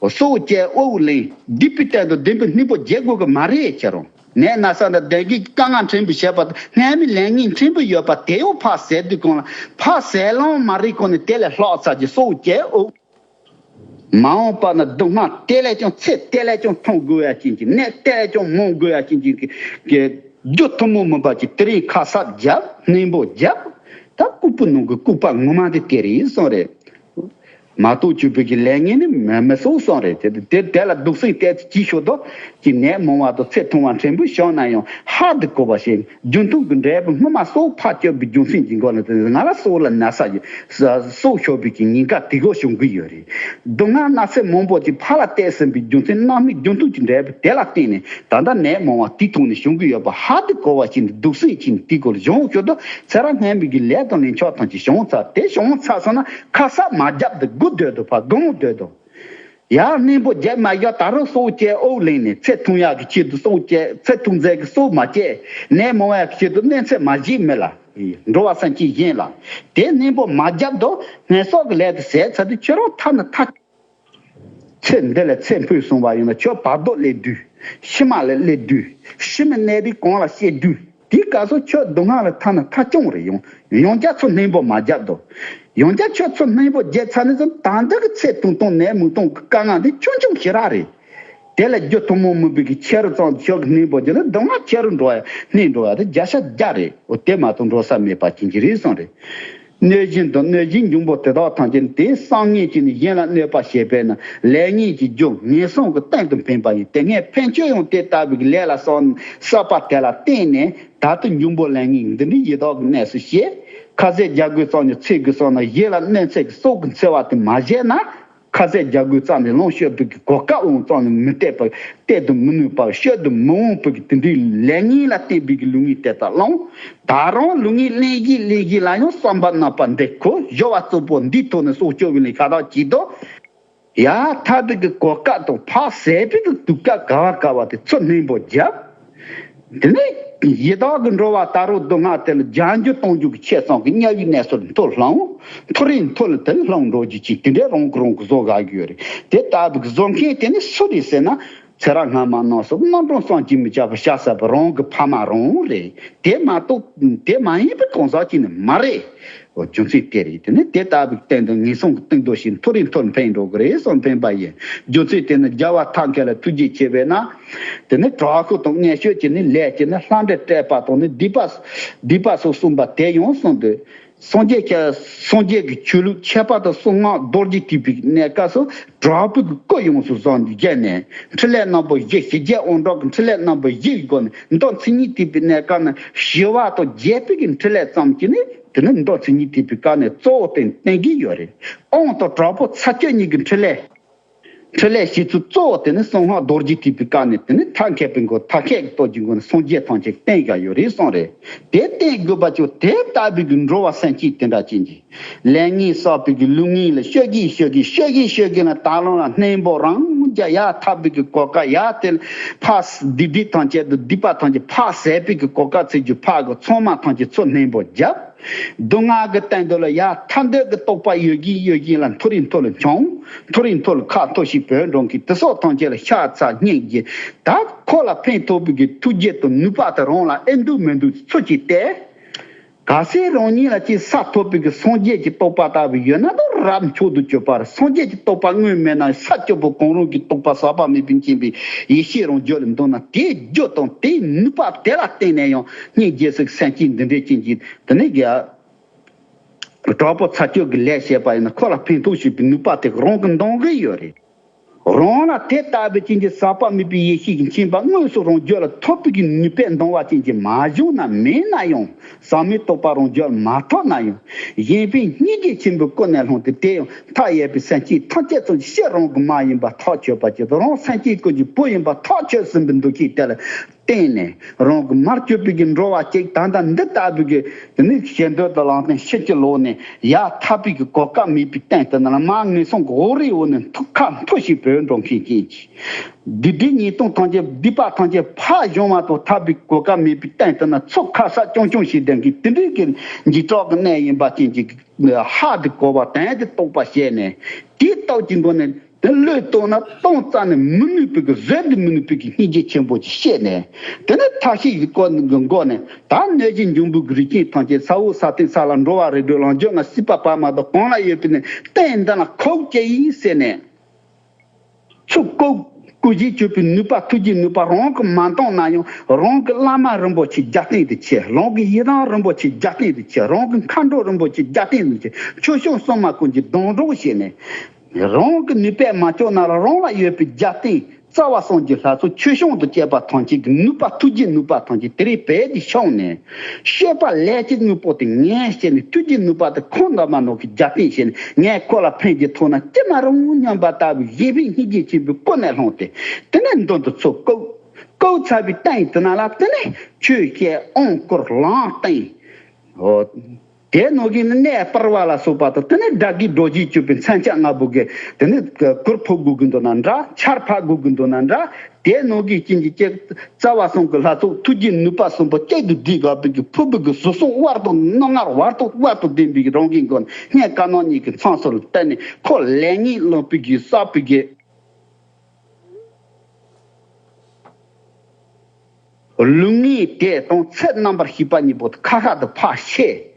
སྲོག་བཅད་དབུགས་ལེན་སྡིག་པའི་སྟེང་དུ་བདེན་པའི་སྙིང་པོ་བརྗེ་དགོས་ཀྱི་མ་རེད་ཁྱེད་རང་། ནད་ན་ཚ་འདི་བདེན་གྱི་དཀའ་ངལ་ཕྲན་བུ་བྱས་པ་དང་སྔོན་མའི་ལས་ངན་ཕྲན་བུ་ཡོད་པ་དེ་ཡང་ཕར་ཟད་དུས་གང་ལ་ཕར་ཟད་ལོང་མ་རེད་གོང་ནས་དེ་ལས་ལྷག་ཚར་གྱི་སྲོག་བཅད་དབུགས། མ་འོངས་པ་ན་སྡུག་བསྔལ་དེ་ལས་ཀྱང་ཚེ་དེ་ལས་ཀྱང་ཐུང་དགོས་ཡ་ཅན་གྱི་ནད་དེ་ལས་ཀྱང་མང་དགོས་ཡ་ཅན་གྱི་གི་རྒྱུ་ཐུན་མོང་མིན་པ་ཅིག་དེ་རིང་ཁ་གསབ་བརྒྱབ་སྙིང་པོ་བརྒྱབ། ད་ལྐུགས་པའི་ནང་གི་ལྐུགས་པ་ངོ་མ་དེ་དེ་རེད་གསུངས་རེད། མ་གཏོགས་བཅུག་པའི་གི་ལས་ངན་ནི་མི་མི་སོགས་གསུངས་རེད། དེ་དེ་དེ་ལ་སྡུག་སྲན་ཏོག་ཙམ་གྱིས་ཤོག་དོ། ཀྱི་ནད་མང་བ་དང་ཚེ་ཐུང་བ་ཕྲན་བུ་བྱུང་ན་ཡང་ཧ་དེ་གོ་བ་ཞིག་རྒྱུ་མཐུན་གྱི་འབྲས་བུ་སྔོན་མ་སྲོག་ཕར་གཅོད་པའི་རྒྱུ་མཚན་གྱི་འགོ་ལ་དེ་ང་ལ་སྲོག་ལ་ན་ཚ་ཡོད། སྲོག་ཤོར་བའི་གི་ཉེན་ཁ་དེ་གོ་བྱུང་གི་ཡོད་རེད། སྡུག་བསྔལ་ན་ཚ་མང་པོ་ཅིག་ཕར་ལ་བཏབ་ཟིན་པའི་རྒྱུ་མཚན་རྣམ་སྨིན་རྒྱུ་མཐུན་གྱི་འབྲས་བུ་དེ་ལ་བརྟེན་ནས་ད་ལྟ་ནད་མང་བ་དེའི་ཐོག་ནས་བྱུང་གི་ཡོད་པ་ཧ་དེ་གོ་བ་ཞིག་འདི་སྡུག་སྲན་ཅིག་དེའི་སྐོར་ལ་བྱུང་ཤོག་དོ། ཚེ་རབས་སྔོན་མའི་གི་ལས་དང་ལན་ཆགས་ཐམས་ཅད་བྱུང་ཚར། དེ་བྱུང་ཚར་སོང་ན་ཁ་གསབ་མ་བརྒྱབ་དེ་སྒུག་སྡོད་དོ། ཕར་སྒུག་སྡོད་དོ། ཡར་སྙིང་པོ་བརྒྱབ་མ་བཞག་ད་རུང་སྲོག་བཅད་དབུགས་ལེན་ནས་ཚེ་ཐུང་ཡག་གི་ཆེད་དུ་སྲོག་བཅད། ཚེ་ཐུང་ཚད་ཀྱི་སྲོག་མ་བཅད། ནད་མང་བ་ཡག་གི་ཆེད་དུ་གནོད་འཚེ་མ་བྱེད་མི་ལ། འགྲོ་བ་སེམས་ཅན་གཞན་ལ། དེ་སྙིང་པོ་མ་བརྒྱབ་དོ། ངན་སོང་གི་ལས་དེ་ཟད་ཚར་དུས་ཁྱོད་རང་ཐ་ན་ཐ། ཚེ་འདི་ལ་ཚེ་འཕོས་སོང་བ་ཡིན་ན་ཁྱོད་བར་དོ་སླེབས་དུས། ཕྱི་མ་ལ་སླེབས་དུས། ཕྱི་མའི་གནས་རིགས་གང་ལ་སྐྱེ་དུས། དེའི་སྐབས་སུ་ཁྱོད་སྡུག་བསྔལ་ལ་ཐ་ན་ཐ་ཆུང་རེ་ཡོང་། ཡང་བསྐྱར་ཚུར་སྙིང་པོ་མ་བརྒྱབ་དོ། ཡང་བསྐྱར་ཁྱོད་ཚུར་སྙིང་པོ་བརྒྱབ་ཚར་ནས་བཟུང་ད་ལྟ་གི་ཚེ་ཐུང་ཐུང་ནད་མུག་ཐུང་གི་དཀའ་ངལ་འདི་ཆུང་ཆུང་ཞེ་དྲག་རེད། དེ་ལ་རྒྱུ་ཐུན་མོང་མིན་པའི་གི་ཆེ་རུ་ཙམ་ཁྱོད་ཀྱི་སྙིང་པོ་བརྒྱབ་ན་སྡུག་བསྔལ་ཆེ་རུ་འགྲོ་ཡ་སྙིང་འགྲོ་ཡ་དེ་བརྒྱ་ཆ་བརྒྱ་རེད། འོ་དེ་མ་གཏོགས་འགྲོ་ས་མེད་པ་ཅན་གྱི་རེད་གསུངས་རེད། གནོད་སྦྱིན་དང་གནོད་སྦྱིན་འབྱུང་པོ་དེ་དག་ཐམས་ཅད་དེ་བསམ་ངན་གྱིས་ནི་གཞན་ལ་གནོད་པ་བྱེད་པས་ན་ལས་ངན་གྱི་རྒྱུ་ངན་སོང་གི་གཏན་དུ་འཕེན་པ་ཡིན། དེ་སྔའི་ཕན་ཆོད་ཡང་དེ་ལྟ་བུའི་ལས་ལ་བསགས་བསགས་པ་དེ་ལ་བརྟེན་ནས་ད་ལྟ་འབྱུང་པོ་ལས་ངན་འདི་འདྲའི་ཡི་དྭགས་ཀྱི་གནས་སུ་སྐྱེས། ཁ་ཟས་རྒྱག་དགོས་ཙམ་ནས་འཚོལ་དགོས་ཙམ་ན་གཞན་ལ་གནོད་འཚེ་གི་སྲོག་གི་འཚེ་བ་དེ་མ་བྱས་ན། ཁ་ཟས་རྒྱག་དགོས་ཙམ་ནས་ལོངས་སྤྱོད་པའི་གི་གོ་སྐབས་འོང་ཙམ་ནས་མི་སྟེར་བར་སྟེར་དུ་མི་ནུས་པར་སྤྱོད་དུ་མི་འོང་བའི་གི་དེ་འདྲའི་ལས་ངན་ལ་བརྟེན་པའི་གི་ལུས་ངན་དེ་དག་བླངས། ད་རུང་ལུས་ངན་ལེན་བཞིན་ལེན་བཞིན་ལ་ཡང་བསམ་པ་རྣམ་པ་འདི་ཁོ་སྦྱོར་བ་གཙོ་བོ་འདིའི་ཐོག་ནས་སྲོག་སྐྱོབ་པའི་ལས་ཤ་སྟག་ཅིག་ཏུ། ཡ་ཐ་དད་ཀྱི་གོ་སྐབས་དང་ཕར་ཟད་པའི་གི་དུས་སྐབས་ག་བ་ག་བ་དེ་ཚུར་སྙིང་པོ་བརྒྱབ། དེ་ནས་ཡི་དྭགས་ཀྱི་འགྲོ་བ་ད་རུང་སྡུག་བསྔལ་དེ་ལ་བརྒྱ་འགྱུར་སྟོང་འགྱུར་གྱི་ཆེ་ཙམ་གྱི་དམྱལ་བའི་གནས་སུ་མཐོ་ལྷུང་། མཐོ་རིང་མཐོ་ལ་དེ་ལྷུང་འགྲོ་རྒྱུ་ཅིག་དེ་འདྲའི་རང་གིས་རང་གི་བཟོ་དགའ་གི་ཡོད་རེད། དེ་ལྟ་བུའི་གི་བཟོ་མཁན་དེ་ནི་སུ་རེད་ཟེར་ན། ཚེ་རབས་སྔ་མ་རྣམས་སུ་རྣམ་གྲོལ་བསམ་གྱིས་མི་ཁྱབ་པར་ཤ་ཟ་བའི་རང་གི་ཕ་མ་རང་རེད། དེ་མ་གཏོགས་དེ་མ་ཡིན་པའི་གང་ཟག་ཅིག་ནི་མ་རེད། འོ་རྒྱུ་མཚན་དེ་རེད། དེ་ནི་དེ་ལྟ་བུའི་སྟེང་དུ་ངན་སོང་གི་གཏིང་རྡོ་ཞིག་མཐོ་རིས་མཐོར་འཕེན་འགྲོ་གི་རེད་གསུངས་འཕེན་པ་ཡིན། རྒྱུ་མཚན་དེ་ནི་རྒྱལ་བ་ཐབས་མཁས་ལ་ཐུགས་རྗེ་ཆེ་བས་ན། དེ་ནི་དྲག་ཤུགས་དང་མངོན་སྤྱོད་ཀྱིས་ནི་ལས་ཀྱིས་ནི་ལྷ་འདྲེ་བསྐྲད་པ་དང་ནི་སྡིག་པ། སྡིག་པ་སོགས་གསུངས་པ་དེ་ཡང་གསུངས་ཏེ། སངས་རྒྱས་ཀྱི་སངས་རྒྱས་ཀྱི་ཆོས་ལུགས་ཁྱད་པར་དུ་གསང་སྔགས་རྡོ་རྗེ་ཐེག་པའི་གནས་སྐབས་སུ་དྲག་པོའི་གི་སྐུ་ཡོངས་སུ་བཟུང་བརྒྱབ་ནས་འཕྲིན་ལས་རྣམ་པ་བཞི། ཞི་རྒྱས་དབང་དྲག་གི་འཕྲིན་ལས་རྣམ་པ་བཞིའི་སྒོ་ནས་མདོ་མཚན་ཉིད་ཐེག་པའི་གནས་སྐབས་ན་ཞི་བ་དང་རྒྱས་པའི་གི་འཕྲིན་ལས་ཙམ་གྱིས་ནི་དེ་ནི་མདོ་མཚན་ཉིད་ཐེག་པའི་སྐབས་ནས་གཙོ་བོ་བསྟན་བསྟན་གྱི་ཡོད་རེད། དབང་དང་དྲག་པོ་ཚར་གཅོད་གཉིས་ཀྱི་འཕྲིན་ལས། འཕྲིན་ལས་བྱེད་ཚུལ་གཙོ་བོ་དེ་ནི་གསང་སྔགས་རྡོ་རྗེ་ཐེག་པའི་སྐབས་ནས་དེ་ནི་ཐབས་མཁས་པའི་སྒོ་ཐབས་མཁས་ཀྱི་སྟོབས་ཀྱི་སྒོ་ནས་སངས་རྒྱས་ཐམས་ཅད་བསྟན་བཞག་ཡོད་རེད་གསུངས་རེད། དེ་བསྟན་དགོས་པ་ཅིག་དེ་ལྟ་བུའི་གི་འགྲོ་བ་སེམས་ཅན་དེ་འདྲ་ཅན་གྱི་ལས་ངན་བསགས་པའི་གི་ལུས་ངན་ལ་ཤོད་ཀྱིན་ཤོད་ཀྱིན་ཤོད་ཀྱིན་ཤོད་ཀྱིན་ལ་ད་ལོ་ལ་གནས་འབོར་རང་རྒྱ་ཡར་འཐབ་པའི་གི་གོ་སྐབས། ཡར་དེ་ཕར་སྡིག་སྒྲིབ་ཐམས་ཅད་དང་སྡིག་པ་ཐམས་ཅད་ཕར་ཟད་པའི་གི་གོ་སྐབས་ཚེ་རྒྱུ་ཕར་གི་ཚང་མ་ཐམས་ཅད་ཚུར་གནས་འབོར་བརྒྱབ། སྡུག་བསྔལ་གྱི་སྟེང་དུ་ལ་ཡར་ཐར་འདོད་ཀྱི་རྟོག་པ་ཡོད་ཀྱིན་ཡོད་ཀྱིན་ལ་མཐོ་རིས་མཐོ་ལ་མཆོང་། མཐོ་རིས་མཐོ་ལ་ཁ་མཐོ་ཞིག་བོད་འགྲོ་མཁན་དེ་སོགས་ཐམས་ཅད་ལ་ཤ་ཚ་སྙིང་རྗེ། ད་ཁོ་ལ་ཕན་ཐོགས་པའི་གི་ཐུགས་རྗེ་དང་ནུས་པ་དེ་རང་ལ་ཨེ་འདུག་མི་འདུག་ཚུར་གཅིག་བལྟས། གལ་སྲིད་རང་ཉིད་ལ་ཅིག་ས་ཐོབ་པའི་གི་སངས་རྒྱས་ཀྱི་རྟོགས་པ་ལྟ་བུ་ཡོད་ན་ད་རབ་མཆོག་ཏུ་གྱུར་པ་རེད། སངས་རྒྱས་ཀྱི་རྟོགས་པ་དངོས་མེད་ན་ས་སྐྱོ་པོ་གང་རུང་གི་རྟོགས་པ་ཟག་པ་མེད་པའི་མཁྱེན་པའི་ཡེ་ཤེས་རང་རྒྱུད་ལ་འདུག་ན་དེའི་རྒྱུ་དང་དེའི་ནུས་པ་དེ་ལ་བརྟེན་ནས་ཡང་སྙིང་རྗེ་སོགས་སེམས་ཅན་འདི་འདྲའི་ཅན་གྱི་དེ་ནས་ཀྱི་དྲག་པོ་ཚར་གཅོད་ཀྱི་ལས་བྱས་པ་ཡིན་ན་ཁོ་ལ་ཕན་ཐོགས་ཞུས་པའི་ནུས་པ་དེ་རང་གི་འདང་གི་ཡོད་རེད། རང་ལ་དེ་ལྟ་བུའི་ཅན་གྱི་ཟག་པ་མེད་པའི་ཡེ་ཤེས་ཀྱི་མཁྱེན་པ་དངོས་སུ་རང་རྒྱུད་ལ་ཐོབ་པའི་གི་ནུས་པའི་འདང་བ་ཅན་གྱི་མ་བྱུང་ན་མེད་ན་ཡང་ཟག་མེད་རྟོགས་པ་རང་རྒྱུད་ལ་མ་ཐོབ་ན་ཡང་གཞན་ཕན་སྙིང་རྗེ་ཆེན་པོའི་སྒོ་ནས་བསླངས་ཏེ་དེ་ཡང་མཐའ་ཡས་པའི་སེམས་ཅན་ཐམས་ཅད་ཚོ་ཕྱིར་རང་གི་མ་ཡིན་པ་ཐག་ཆོད་པ་ཅིག་དང་རང་སེམས་ཅན་ཀུན་གྱི་བུ་ཡིན་པ་ཐག་ཆོད་ཟིན་པའི་འདུ་ཤེས་དེ་ལ་བརྟེན་ནས་རང་གི་མར་གྱུར་པའི་གི་འགྲོ་བ་ཅིག་ད་ལྟ་འདི་ལྟ་བུའི་གི་དེ་ནི་ཞེ་འདོད་དང་ལང་སྟེ་ཕྱིན་ཅི་ལོག་ནས་ཡར་འཐབ་པའི་གི་གོ་སྐབས་མེད་པའི་སྟེང་དུ་ན་ལ་མར་ངན་སོང་གི་འོག་རིལ་འོག་ནས་མཐུ་ཁ་མཐུ་ཞིག་བོད་འགྲོ་མཁན་ཅན་གྱི་སྡིག་སྒྲིབ་ཉེས་ལྟུང་ཐམས་ཅད་སྡིག་པ་ཐམས་ཅད་ཕར་སྦྱོང་བ་དང་འཐབ་པའི་གོ་སྐབས་མེད་པའི་སྟེང་དུ་ན་ཚུར་ཁ་ས་རྐྱང་རྐྱང་ཞིག་ལྡན་གྱི་དེ་འདྲའི་གི་འཇིགས་སྐྲག་གི་གནས་ཡིན་པ་ཅན་གྱི་ཧ་དེ་གོ་བ་དོན་དེ་རྟོགས་པ་བྱས་ནས་དེའི་སྟོབས་ཀྱི་སྒོ་ནས། དེ་བློས་བཏང་ན་བཏང་རྩ་ནས་མི་ནུས་པའི་གི་བཟོད་དུ་མི་ནུས་པའི་གི་སྙིང་རྗེ་ཆེན་པོ་ཅིག་བཤད་ནས། དེ་ནས་ཐབས་ཤེས་ཀྱི་སྐོར་གྱི་སྒོ་ནས་ད་གནོད་སྦྱིན་འབྱུང་པོའི་གི་རིགས་ཅན་ཐམས་ཅད་ས་འོག་ས་སྟེང་ས་ལ་འགྲོ་བ་རིགས་དྲུག་ལམ་རྒྱུད་ལྔ་སྲིད་པ་བར་མ་དང་གང་ལ་ཡོད་པའི་ནས་རྟེན་འདི་ན་ཁོག་ཅེས་ཡིན་ཟེར་ནས། ཚུར་བཀུག་བཀུག་བཞིན་གྱུར་པའི་ནུས་པ་ཐུགས་ཀྱི་ནུས་པ་རང་གིས་མ་འདང་ན་ཡང་རང་གི་བླ་མ་རིན་པོ་ཆེ་རྒྱབ་རྟེན་དུ་བྱས། རང་གི་ཡི་དམ་རིན་པོ་ཆེ་རྒྱབ་རྟེན་དུ་བྱས། རང་གི་མཁའ་འགྲོ་རིན་པོ་ཆེ་རྒྱབ་རྟེན་དུ་བྱས། ཆོས་སྐྱོང་སྲུང་མ་ཀུན་གྱིས་སྡོང་གྲོགས་བྱས་ནས། རང་གི་ནུས་པས་མ་ལྕོགས་ན་རང་ལ་ཡོད་པའི་རྒྱབ་རྟེན་རྩ་བ་གསུམ་གྱི་ལྷ་ཚོགས་ཆོས་སྐྱོང་དང་བཅས་པ་ཐམས་ཅད་ཀྱི་ནུས་པ་ཐུགས་རྗེའི་ནུས་པ་ཐམས་ཅད་དེ་རིང་བས་ཏེ་ཤོང་ནས། སྤྱོད་པ་ལས་ཀྱི་དངོས་པོ་དེ་ངས་བྱས་ནས་ཐུགས་རྗེའི་ནུས་པ་དེ་ཁོང་འདྲ་མ་ནོར་གྱི་རྒྱབ་རྟེན་བྱས་ནས་ངས་ཁོ་ལ་ཕན་གྱི་ཐོག་ན་ཅི་མ་རུང་སྙམ་པ་ལྟ་བུའི་གཞན་ཕན་སྙིང་རྗེ་ཆེན་པོའི་སྒོ་ནས་བསླངས་ཏེ་དེ་ནས་མདུན་དུ་ཚུར་བཀུག་བཀུག་ཚར་བའི་སྟེང་དེ་ན་ལ་དེ་ནས་ཆོས་བཤད་དབང་བསྐུར་ལམ་བསྟན། འོ། དེ་ནང་གི་ནི་གནས་སྤར་བ་ལ་སོགས་པ་དང་དེ་ནས་དགྲ་བགེགས་སྒྲོལ་བྱེད་གྱུར་པའི་མཚོན་ཆ་ལྔ་པོ་གི་དེ་ནས་གུར་ཕུབ་དགོས་ཀྱི་འདུག་ན་འདྲ། ཆར་ཕབ་དགོས་ཀྱི་འདུག་ན་འདྲ། དེ་ནང་གི་རྐྱེན་གྱིས་ཀྱེ་རྩ་བ་གསུམ་གྱི་ལྷ་ཚོགས་ཐུགས་རྗེའི་ནུས་པ་གསུམ་པོ་གཅིག་ཏུ་བསྡུས་དགོས་པའི་གི་ཕུར་བུ་གི་གཟུགས་གསུམ་དབར་དུ་རྣོ་ངར་བར་དུ་དབར་དུ་ལྡན་པའི་གི་རང་གི་མགོ་ནས་སྙིང་དཀར་ནག་གཉིས་ཀྱི་མཚམས་སུ་ལ་བསྟན་ནས་ཁོ་ལས་ངན་བླངས་པའི་གི་བསགས་པའི་གི་ལུས་ངན་དེ་དང་ཚེ་རྣམ་པར་ཤེས་པ་གཉིས་པོ་དེ་ཁ་ཁ་དུ་ཕར་བཤད།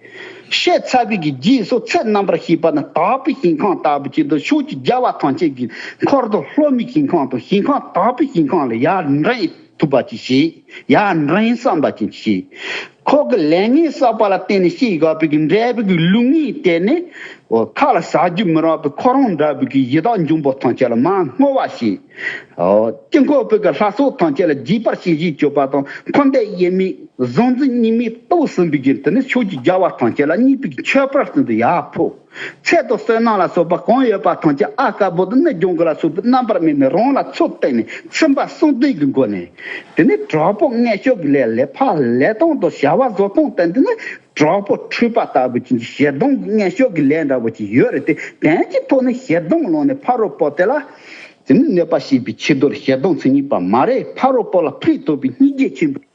བཤད་ཚར་བའི་གི་རྗེས་སུ་ཚེ་རྣམ་པར་ཤེས་པ་ནི་དག་པའི་ཞིང་ཁམས་ལྟ་བུ་ཅིག་ཏུ་ཕྱོགས་ཀྱི་རྒྱལ་བ་ཐམས་ཅད་ཀྱི་འཁོར་དུ་སློབ་མའི་ཞིང་ཁམས་དང་ཞིང་ཁམས་དག་པའི་ཞིང་ཁམས་ལ་ཡར་འདྲེན་ཐུབ་པ་ཅིག་བྱེད། ཡར་འདྲེན་བསམ་པ་ཅིག་བྱེད། ཁོ་གི་ལས་ངན་བསགས་པ་ལ་བརྟེན་ནས་སྐྱེས་དགོས་པའི་གི་འབྲས་བུ་གི་ལུས་ངན་དེ་ནི་ཁ་ལ་ཟ་རྒྱུ་མི་རག་པའི་ཁོ་རང་འདྲ་བའི་གི་ཡི་དྭགས་འབྱུང་པོ་ཐམས་ཅད་ལ་མར་བསྔོ་བ་བྱེད། དཀྱིལ་འཁོར་བུ་གི་ལྷ་ཚོགས་ཐམས་ཅད་ལ་དགྱེས་པར་བྱིན་གྱིས་སྤྱོད་པ་དང་འཁོར་འདས་དབྱེར་མེད་གཟུང་འཛིན་གཉིས་མེད་རྟོགས་ཟིན་པའི་གི་དེ་ནི་ཕྱོགས་ཀྱི་རྒྱལ་བ་ཐམས་ཅད་ལ་མཉེས་པའི་གི་མཆོད་པར་བརྩོན་དུ་ཡར་ཕོབ། ཚེ་དང་བསོད་ནམས་ལ་སོགས་པ་གང་ཡོད་པ་ཐམས་ཅད་ཨ་དཀར་པོ་དང་ནི་ལྗང་གུ་ལ་སོགས་པའི་རྣམ་པར་སྨིན་ནས་རང་ལ་ཚུར་བསྟན་ནས་ཚིམ་པ་གསུམ་ལྡན་གྱི་སྒོ་ནས། དེ་ནི་དྲག་པོ་མངལ་སྐྱོབ་ཀྱི་ལས་ལས་ཕར་ལས་སྟངས་དང་བྱ་བ་བཟོ་སྟངས་བསྟན་དེ་ནི་དྲག་པོ་འཁྲུག་པ་ལྟ་བུ་ཅིག་ཞེ་སྡང་གི་མངལ་སྐྱོབ་ཀྱི་ལས་འདྲ་བོ་ཅིག་ཡོད་རེད་དེ། དོན་གྱི་ཐོག་ནས་ཞེ་སྡང་ལངས་ནས་ཕ་རོལ་པོ་དེ་ལ། དེ་ནི་གནོད་པ་བྱེད་པའི་ཆེད་དུ་ཞེ་སྡང་མཚན་ཉིད་པ་མ་རེད། ཕ་རོལ་པོ་ལ་ཕན་ཐོགས་པའི་སྙིང་རྗེ་ཆེན་པོའི་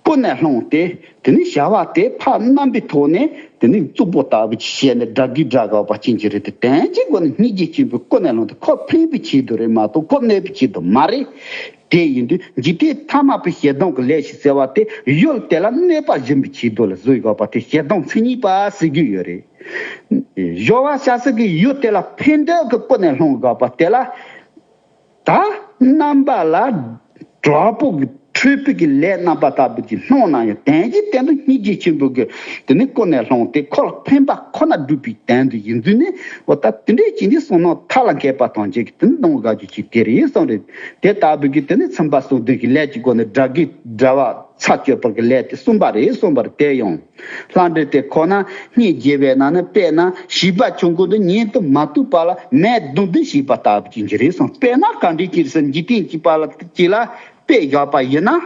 སྒོ་ནས་བསླངས་ཏེ་དེ་ནི་བྱ་བ་དེ་ཕར་རྣམ་པའི་ཐོག་ནས་དེ་ནི་རྩུབ་པོ་ལྟ་བུ་ཅིག་བྱས་ནས་དགྲ་བགེགས་དགྲ་དགའ་བ་ཅན་གྱི་རེད་དེ། དོན་གྱི་སྒོ་ནས་སྙིང་རྗེ་ཆེན་པོའི་སྒོ་ནས་བསླངས་ཏེ་ཁོ་ཕན་པའི་ཆེད་དུ་རེད་མ་གཏོགས་ཁོ་གནོད་པའི་ཆེད་དུ་མ་རེད། དེ་ཡིན་དུས་འཇིག་རྟེན་ཐ་མལ་པའི་ཞེ་སྡང་གི་ལས་ཤིག་ཟེར་བ་དེ་ཡུལ་དེ་ལ་གནོད་པ་སྦྱིན་པའི་ཆེད་དུ་ལ་བཟོ་དགོས་པ་དེ་ཞེ་སྡང་མཚན་ཉིད་པ་ཟེར་རྒྱུ་ཡོད་རེད། སྦྱོར་བ་བྱ་སྲིད་ཀྱི་ཡུལ་དེ་ལ་ཕན་འདོད་ཀྱི་སྒོ་ནས་སློང་དགོས་པ་དེ་ལ། ད་རྣམ་པ་ལ་དྲག་པོ་གི་ སྤྲུལ་པའི་གི་ལས་རྣམ་པ་ལྟ་བུ་ཅིག་སྣང་ན་ཡང་དོན་གྱི་སྟེང་དུ་སྙིང་རྗེ་ཆེན་པོ་གི་དེ་ནི་ཀུན་ནས་བསླངས་ཏེ་འཁོར་ལ་ཕན་པ་ཁོ་ན་སྒྲུབ་པའི་དོན་དུ་ཡིན་དུས་ནི། འོ་ད་དེ་འདྲའི་ཅིག་ནི་བསམ་སྣང་མཐའ་ལ་འཁྱོལ་བ་དང་བཅས་ཀྱི་དེ་ནི་གདམས་ངག་གི་ཅིག་དེ་རེད་གསུངས་རེད། དེ་ལྟ་བུ་གི་དེ་ནི་ཚིམ་པ་གསུམ་ལྡན་གྱི་ལས་ཀྱི་སྒོ་ནས་དགྲ་བགེགས་དགྲ་བོ་ཚར་གཅོད་པར་གྱི་ལས་དེ་གསུངས་པ་རེད་གསུངས་པར། དེ་ཡང་ལྷ་འདྲེ་དེ་ཁོ་ན་སྙིང་རྗེ་བའི་ནང་ནས། དཔེར་ན་བྱིས་པ་ཆུང་ཀུ་འདི་ཉན་དུ་མ་བཏུབ་པ་ལ་མས་རྡུང་རྡེག་བྱས་པ་ལྟ་བུ་ཅིག་གྱུར་རེད་གསུངས། དཔེར་ན་ག་འདྲ་ཅིག་ཟེར་འཇིག་རྟེན་གྱི་པ་ལ་ཅིག་ལ་དཔེ་བཞག་པ་ཡིན་ན།